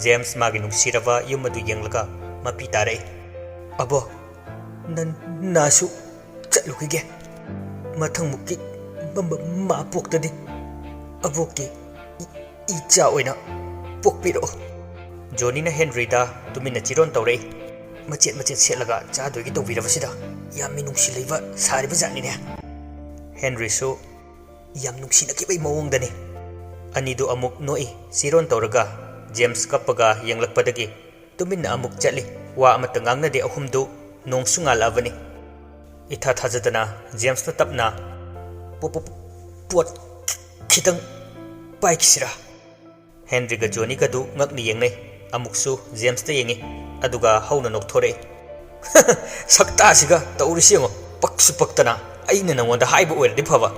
ꯖꯦꯝꯁ ꯃꯥꯒꯤ ꯅꯨꯡꯁꯤꯔꯕ ꯌꯨꯝ ꯑꯗꯨ ꯌꯦꯡꯂꯒ ꯃꯄꯤ ꯇꯥꯔꯛꯏ꯫ "ꯑꯕꯣ, ꯅ-, ꯅꯥꯁꯨ ꯆꯠꯂꯨꯈꯤꯒꯦ꯫ ꯃꯊꯪ ꯃꯨꯛꯀꯤ ꯃ-, ꯃ-, ꯃꯥ ꯄꯣꯛꯇꯗꯤ ꯑꯕꯣꯛꯀꯤ ꯏ-, ꯏꯆꯥ ꯑꯣꯏꯅ ꯄꯣꯛꯄꯤꯔꯛꯑꯣ꯫" ꯖꯣꯅꯤꯅ ꯍꯦꯟꯔꯤꯗ ꯇꯨꯃꯤꯟꯅ ꯆꯤꯔꯣꯟ ꯇꯧꯔꯛꯏ꯫ "ꯃꯆꯦꯠ ꯃꯆꯦꯠ ꯁꯦꯠꯂꯒ ꯆꯥꯗꯣꯏꯒꯤ ꯇꯧꯕꯤꯔꯕꯁꯤꯗ ꯌꯥꯝ ꯃꯤꯅꯨꯡꯁꯤ ꯂꯩꯕ ꯁꯥꯔꯤꯕ ꯖꯥꯠꯅꯤꯅꯦ꯫" ꯍꯦꯟꯔꯤꯁꯨ ꯌꯥꯝ ꯅꯨꯡꯁꯤꯅꯈꯤꯕꯒꯤ ꯃꯑꯣꯡꯗꯅꯤ꯫ ꯑꯅꯤꯗꯨ ꯑꯃꯨꯛ ꯅꯣꯛꯏ꯫ ꯆꯤꯔꯣꯟ ꯇꯧꯔꯒ ꯖꯦꯝꯁ ꯀꯞꯄꯒ ꯌꯦꯡꯂꯛꯄꯗꯒꯤ ꯇꯨꯃꯤꯟꯅ ꯑꯃꯨꯛ ꯆꯠꯂꯤ꯫ ꯋꯥ ꯑꯃꯠꯇ ꯉꯥꯡꯅꯗꯦ ꯑꯍꯨꯝꯗꯨ꯫ ꯅꯣꯡꯁꯨ ꯉꯥꯜꯂꯛꯑꯕꯅꯤ꯫ ꯏꯊꯥ ꯊꯥꯖꯗꯅ ꯖꯦꯝꯁꯅ ꯇꯞꯅ, "ꯄꯣ-, ꯄꯣ-, ꯄꯣꯠ ꯈꯤꯇꯪ ꯄꯥꯏꯈꯤꯁꯤꯔꯥ?" ꯍꯦꯟꯔꯤꯒ ꯖꯣꯅꯤꯒꯗꯨ ꯉꯛꯅ ꯌꯦꯡꯅꯩ꯫ ꯑꯃꯨꯛꯁꯨ ꯖꯦꯝꯁꯇ ꯌꯦꯡꯉꯤ, ꯑꯗꯨꯒ ꯍꯧꯅ ꯅꯣꯛꯊꯣꯔꯛꯏ꯫ "ꯁꯛꯇꯥꯁꯤꯒ ꯇꯧꯔꯤꯁꯤ ꯌꯦꯡꯉꯣ, ꯄꯛꯁꯨ ꯄꯛꯇꯅ꯫ ꯑꯩꯅ ꯅꯉꯣꯟꯗ ꯍꯥꯏꯕ ꯑꯣꯏꯔꯗꯤ ꯐꯕ꯫"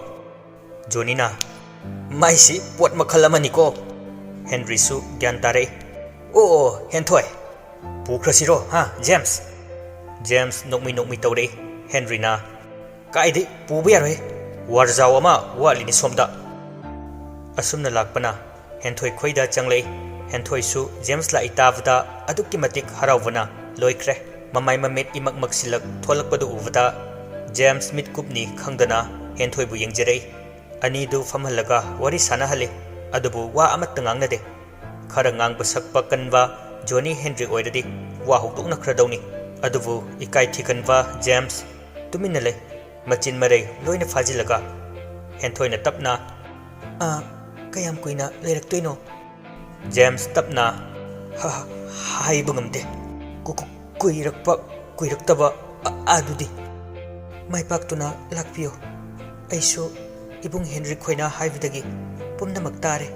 ꯖꯣꯅꯤꯅ, "ꯃꯥꯏꯁꯤ ꯄꯣꯠ ꯃꯈꯜ ꯑꯃꯅꯤꯀꯣ꯫" ꯍꯦꯟꯔꯤꯁꯨ ꯒ꯭ꯌꯥꯟ ꯇꯥꯔꯛꯏ꯫ "ꯑꯣ, ꯑꯣ, ꯍꯦꯟꯊꯣꯏ, ꯄꯨꯈ꯭ꯔꯁꯤꯔꯣ, ꯍꯥ, ꯖꯦꯝꯁ?" ꯖꯦꯝꯁ ꯅꯣꯛꯃꯤ ꯅꯣꯛꯃꯤ ꯇꯧꯔꯛꯏ꯫ ꯍꯦꯟꯔꯤꯅ, "ꯀꯥꯏꯗꯩ ꯄꯨꯕ ꯌꯥꯔꯣꯏ, ꯋꯥꯔꯖꯥꯎ ꯑꯃ ꯋꯥꯠꯂꯤꯅꯤ ꯁꯣꯝꯗ꯫" ꯑꯁꯨꯝꯅ ꯂꯥꯛꯄꯅ ꯍꯦꯟꯊꯣꯏ ꯈꯣꯏꯗ ꯆꯪꯂꯛꯏ꯫ ꯍꯦꯟꯊꯣꯏꯁꯨ ꯖꯦꯝꯁ ꯂꯥꯛꯏ ꯇꯥꯕꯗ ꯑꯗꯨꯛꯀꯤ ꯃꯇꯤꯛ ꯍꯔꯥꯎꯕꯅ ꯂꯣꯏꯈ꯭ꯔꯦ꯫ ꯃꯃꯥꯏ ꯃꯃꯤꯠ ꯏꯃꯛ ꯃꯛꯁꯤꯜꯂꯛ ꯊꯣꯛꯂꯛꯄꯗꯨ ꯎꯕꯗ ꯖꯦꯝꯁ ꯃꯤꯠ ꯀꯨꯞꯅꯤ ꯈꯪꯗꯅ ꯍꯦꯟꯊꯣꯏꯕꯨ ꯌꯦꯡꯖꯔꯛꯏ꯫ ꯑꯅꯤꯗꯨ ꯐꯝꯍꯜꯂꯒ ꯋꯥꯔꯤ ꯁꯥꯟꯅꯍꯜꯂꯤ꯫ ꯑꯗꯨꯕꯨ ꯋꯥ ꯑꯃꯠꯇ ꯉꯥꯡꯅꯗꯦ꯫ ꯈꯔ ꯉꯥꯡꯕ ꯁꯛꯄ ꯀꯟꯕ ꯖꯣꯅꯤ ꯍꯦꯟꯔꯤ ꯑꯣꯏꯔꯗꯤ ꯋꯥ ꯍꯧꯗꯣꯛꯅꯈ꯭ꯔꯗꯧꯅꯤ꯫ ꯑꯗꯨꯕꯨ ꯏꯀꯥꯏ ꯊꯤꯒꯟꯕ ꯖꯦꯝꯁ ꯇꯨꯃꯤꯟꯅ ꯂꯩ꯫ ꯃꯆꯤꯟ ꯃꯔꯩ ꯂꯣꯏꯅ ꯐꯥꯖꯤꯜꯂꯒ ꯍꯦꯟꯊꯣꯏꯅ ꯇꯞꯅ, "ꯑꯥ, ꯀꯌꯥꯝ ꯀꯨꯏꯅ ꯂꯩꯔꯛꯇꯣꯏꯅꯣ?" ꯖꯦꯝꯁ ꯇꯞꯅ, "ꯍ-, ꯍ-, ꯍꯥꯏꯕ ꯉꯝꯗꯦ꯫ ꯀꯨ-, ꯀꯨ-, ꯀꯨꯏꯔꯛꯄ, ꯀꯨꯏꯔꯛꯇꯕ ꯑ-, ꯑꯗꯨꯗꯤ꯫ ꯃꯥꯏ ꯄꯥꯛꯇꯨꯅ ꯂꯥꯛꯄꯤꯌꯨ꯫ ꯑꯩꯁꯨ ꯏꯕꯨꯡ ꯍꯦꯟꯔꯤꯛ ꯈꯣꯏꯅ ꯍꯥꯏꯕꯗꯒꯤ ꯄꯨꯝꯅꯃꯛ ꯇꯥꯔꯦ꯫"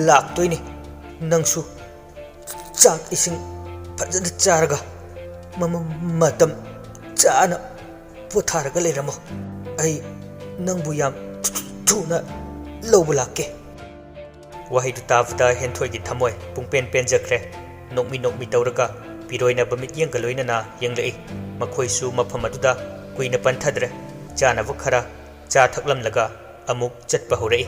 "ꯂꯥꯛꯇꯣꯏꯅꯤ꯫ ꯅꯪꯁꯨ ꯆꯥꯛ ꯏꯁꯤꯡ ꯐꯖꯅ ꯆꯥꯔꯒ ꯃ-, ꯃ-, ꯃꯇꯝ ꯆꯥꯅ ꯄꯣꯊꯥꯔꯒ ꯂꯩꯔꯝꯃꯣ꯫ ꯑꯩ ꯅꯪꯕꯨ ꯌꯥꯝ ꯊꯨꯅ ꯂꯧꯕ ꯂꯥꯛꯀꯦ꯫" ꯋꯥꯍꯩꯗꯨ ꯇꯥꯕꯗ ꯍꯦꯟꯊꯣꯏꯒꯤ ꯊꯃꯣꯏ ꯄꯨꯡꯄꯦꯟ ꯄꯦꯟꯖꯈ꯭ꯔꯦ꯫ ꯅꯣꯛꯃꯤ ꯅꯣꯛꯃꯤ ꯇꯧꯔꯒ ꯄꯤꯔꯣꯏꯅꯕ ꯃꯤꯠꯌꯦꯡꯒ ꯂꯣꯏꯅꯅ ꯌꯦꯡꯂꯛꯏ꯫ ꯃꯈꯣꯏꯁꯨ ꯃꯐꯝ ꯑꯗꯨꯗ ꯀꯨꯏꯅ ꯄꯟꯊꯗ꯭ꯔꯦ꯫ ꯆꯥꯅꯕ ꯈꯔ ꯆꯥ ꯊꯛꯂꯝꯂꯒ ꯑꯃꯨꯛ ꯆꯠꯄ ꯍꯧꯔꯛꯏ꯫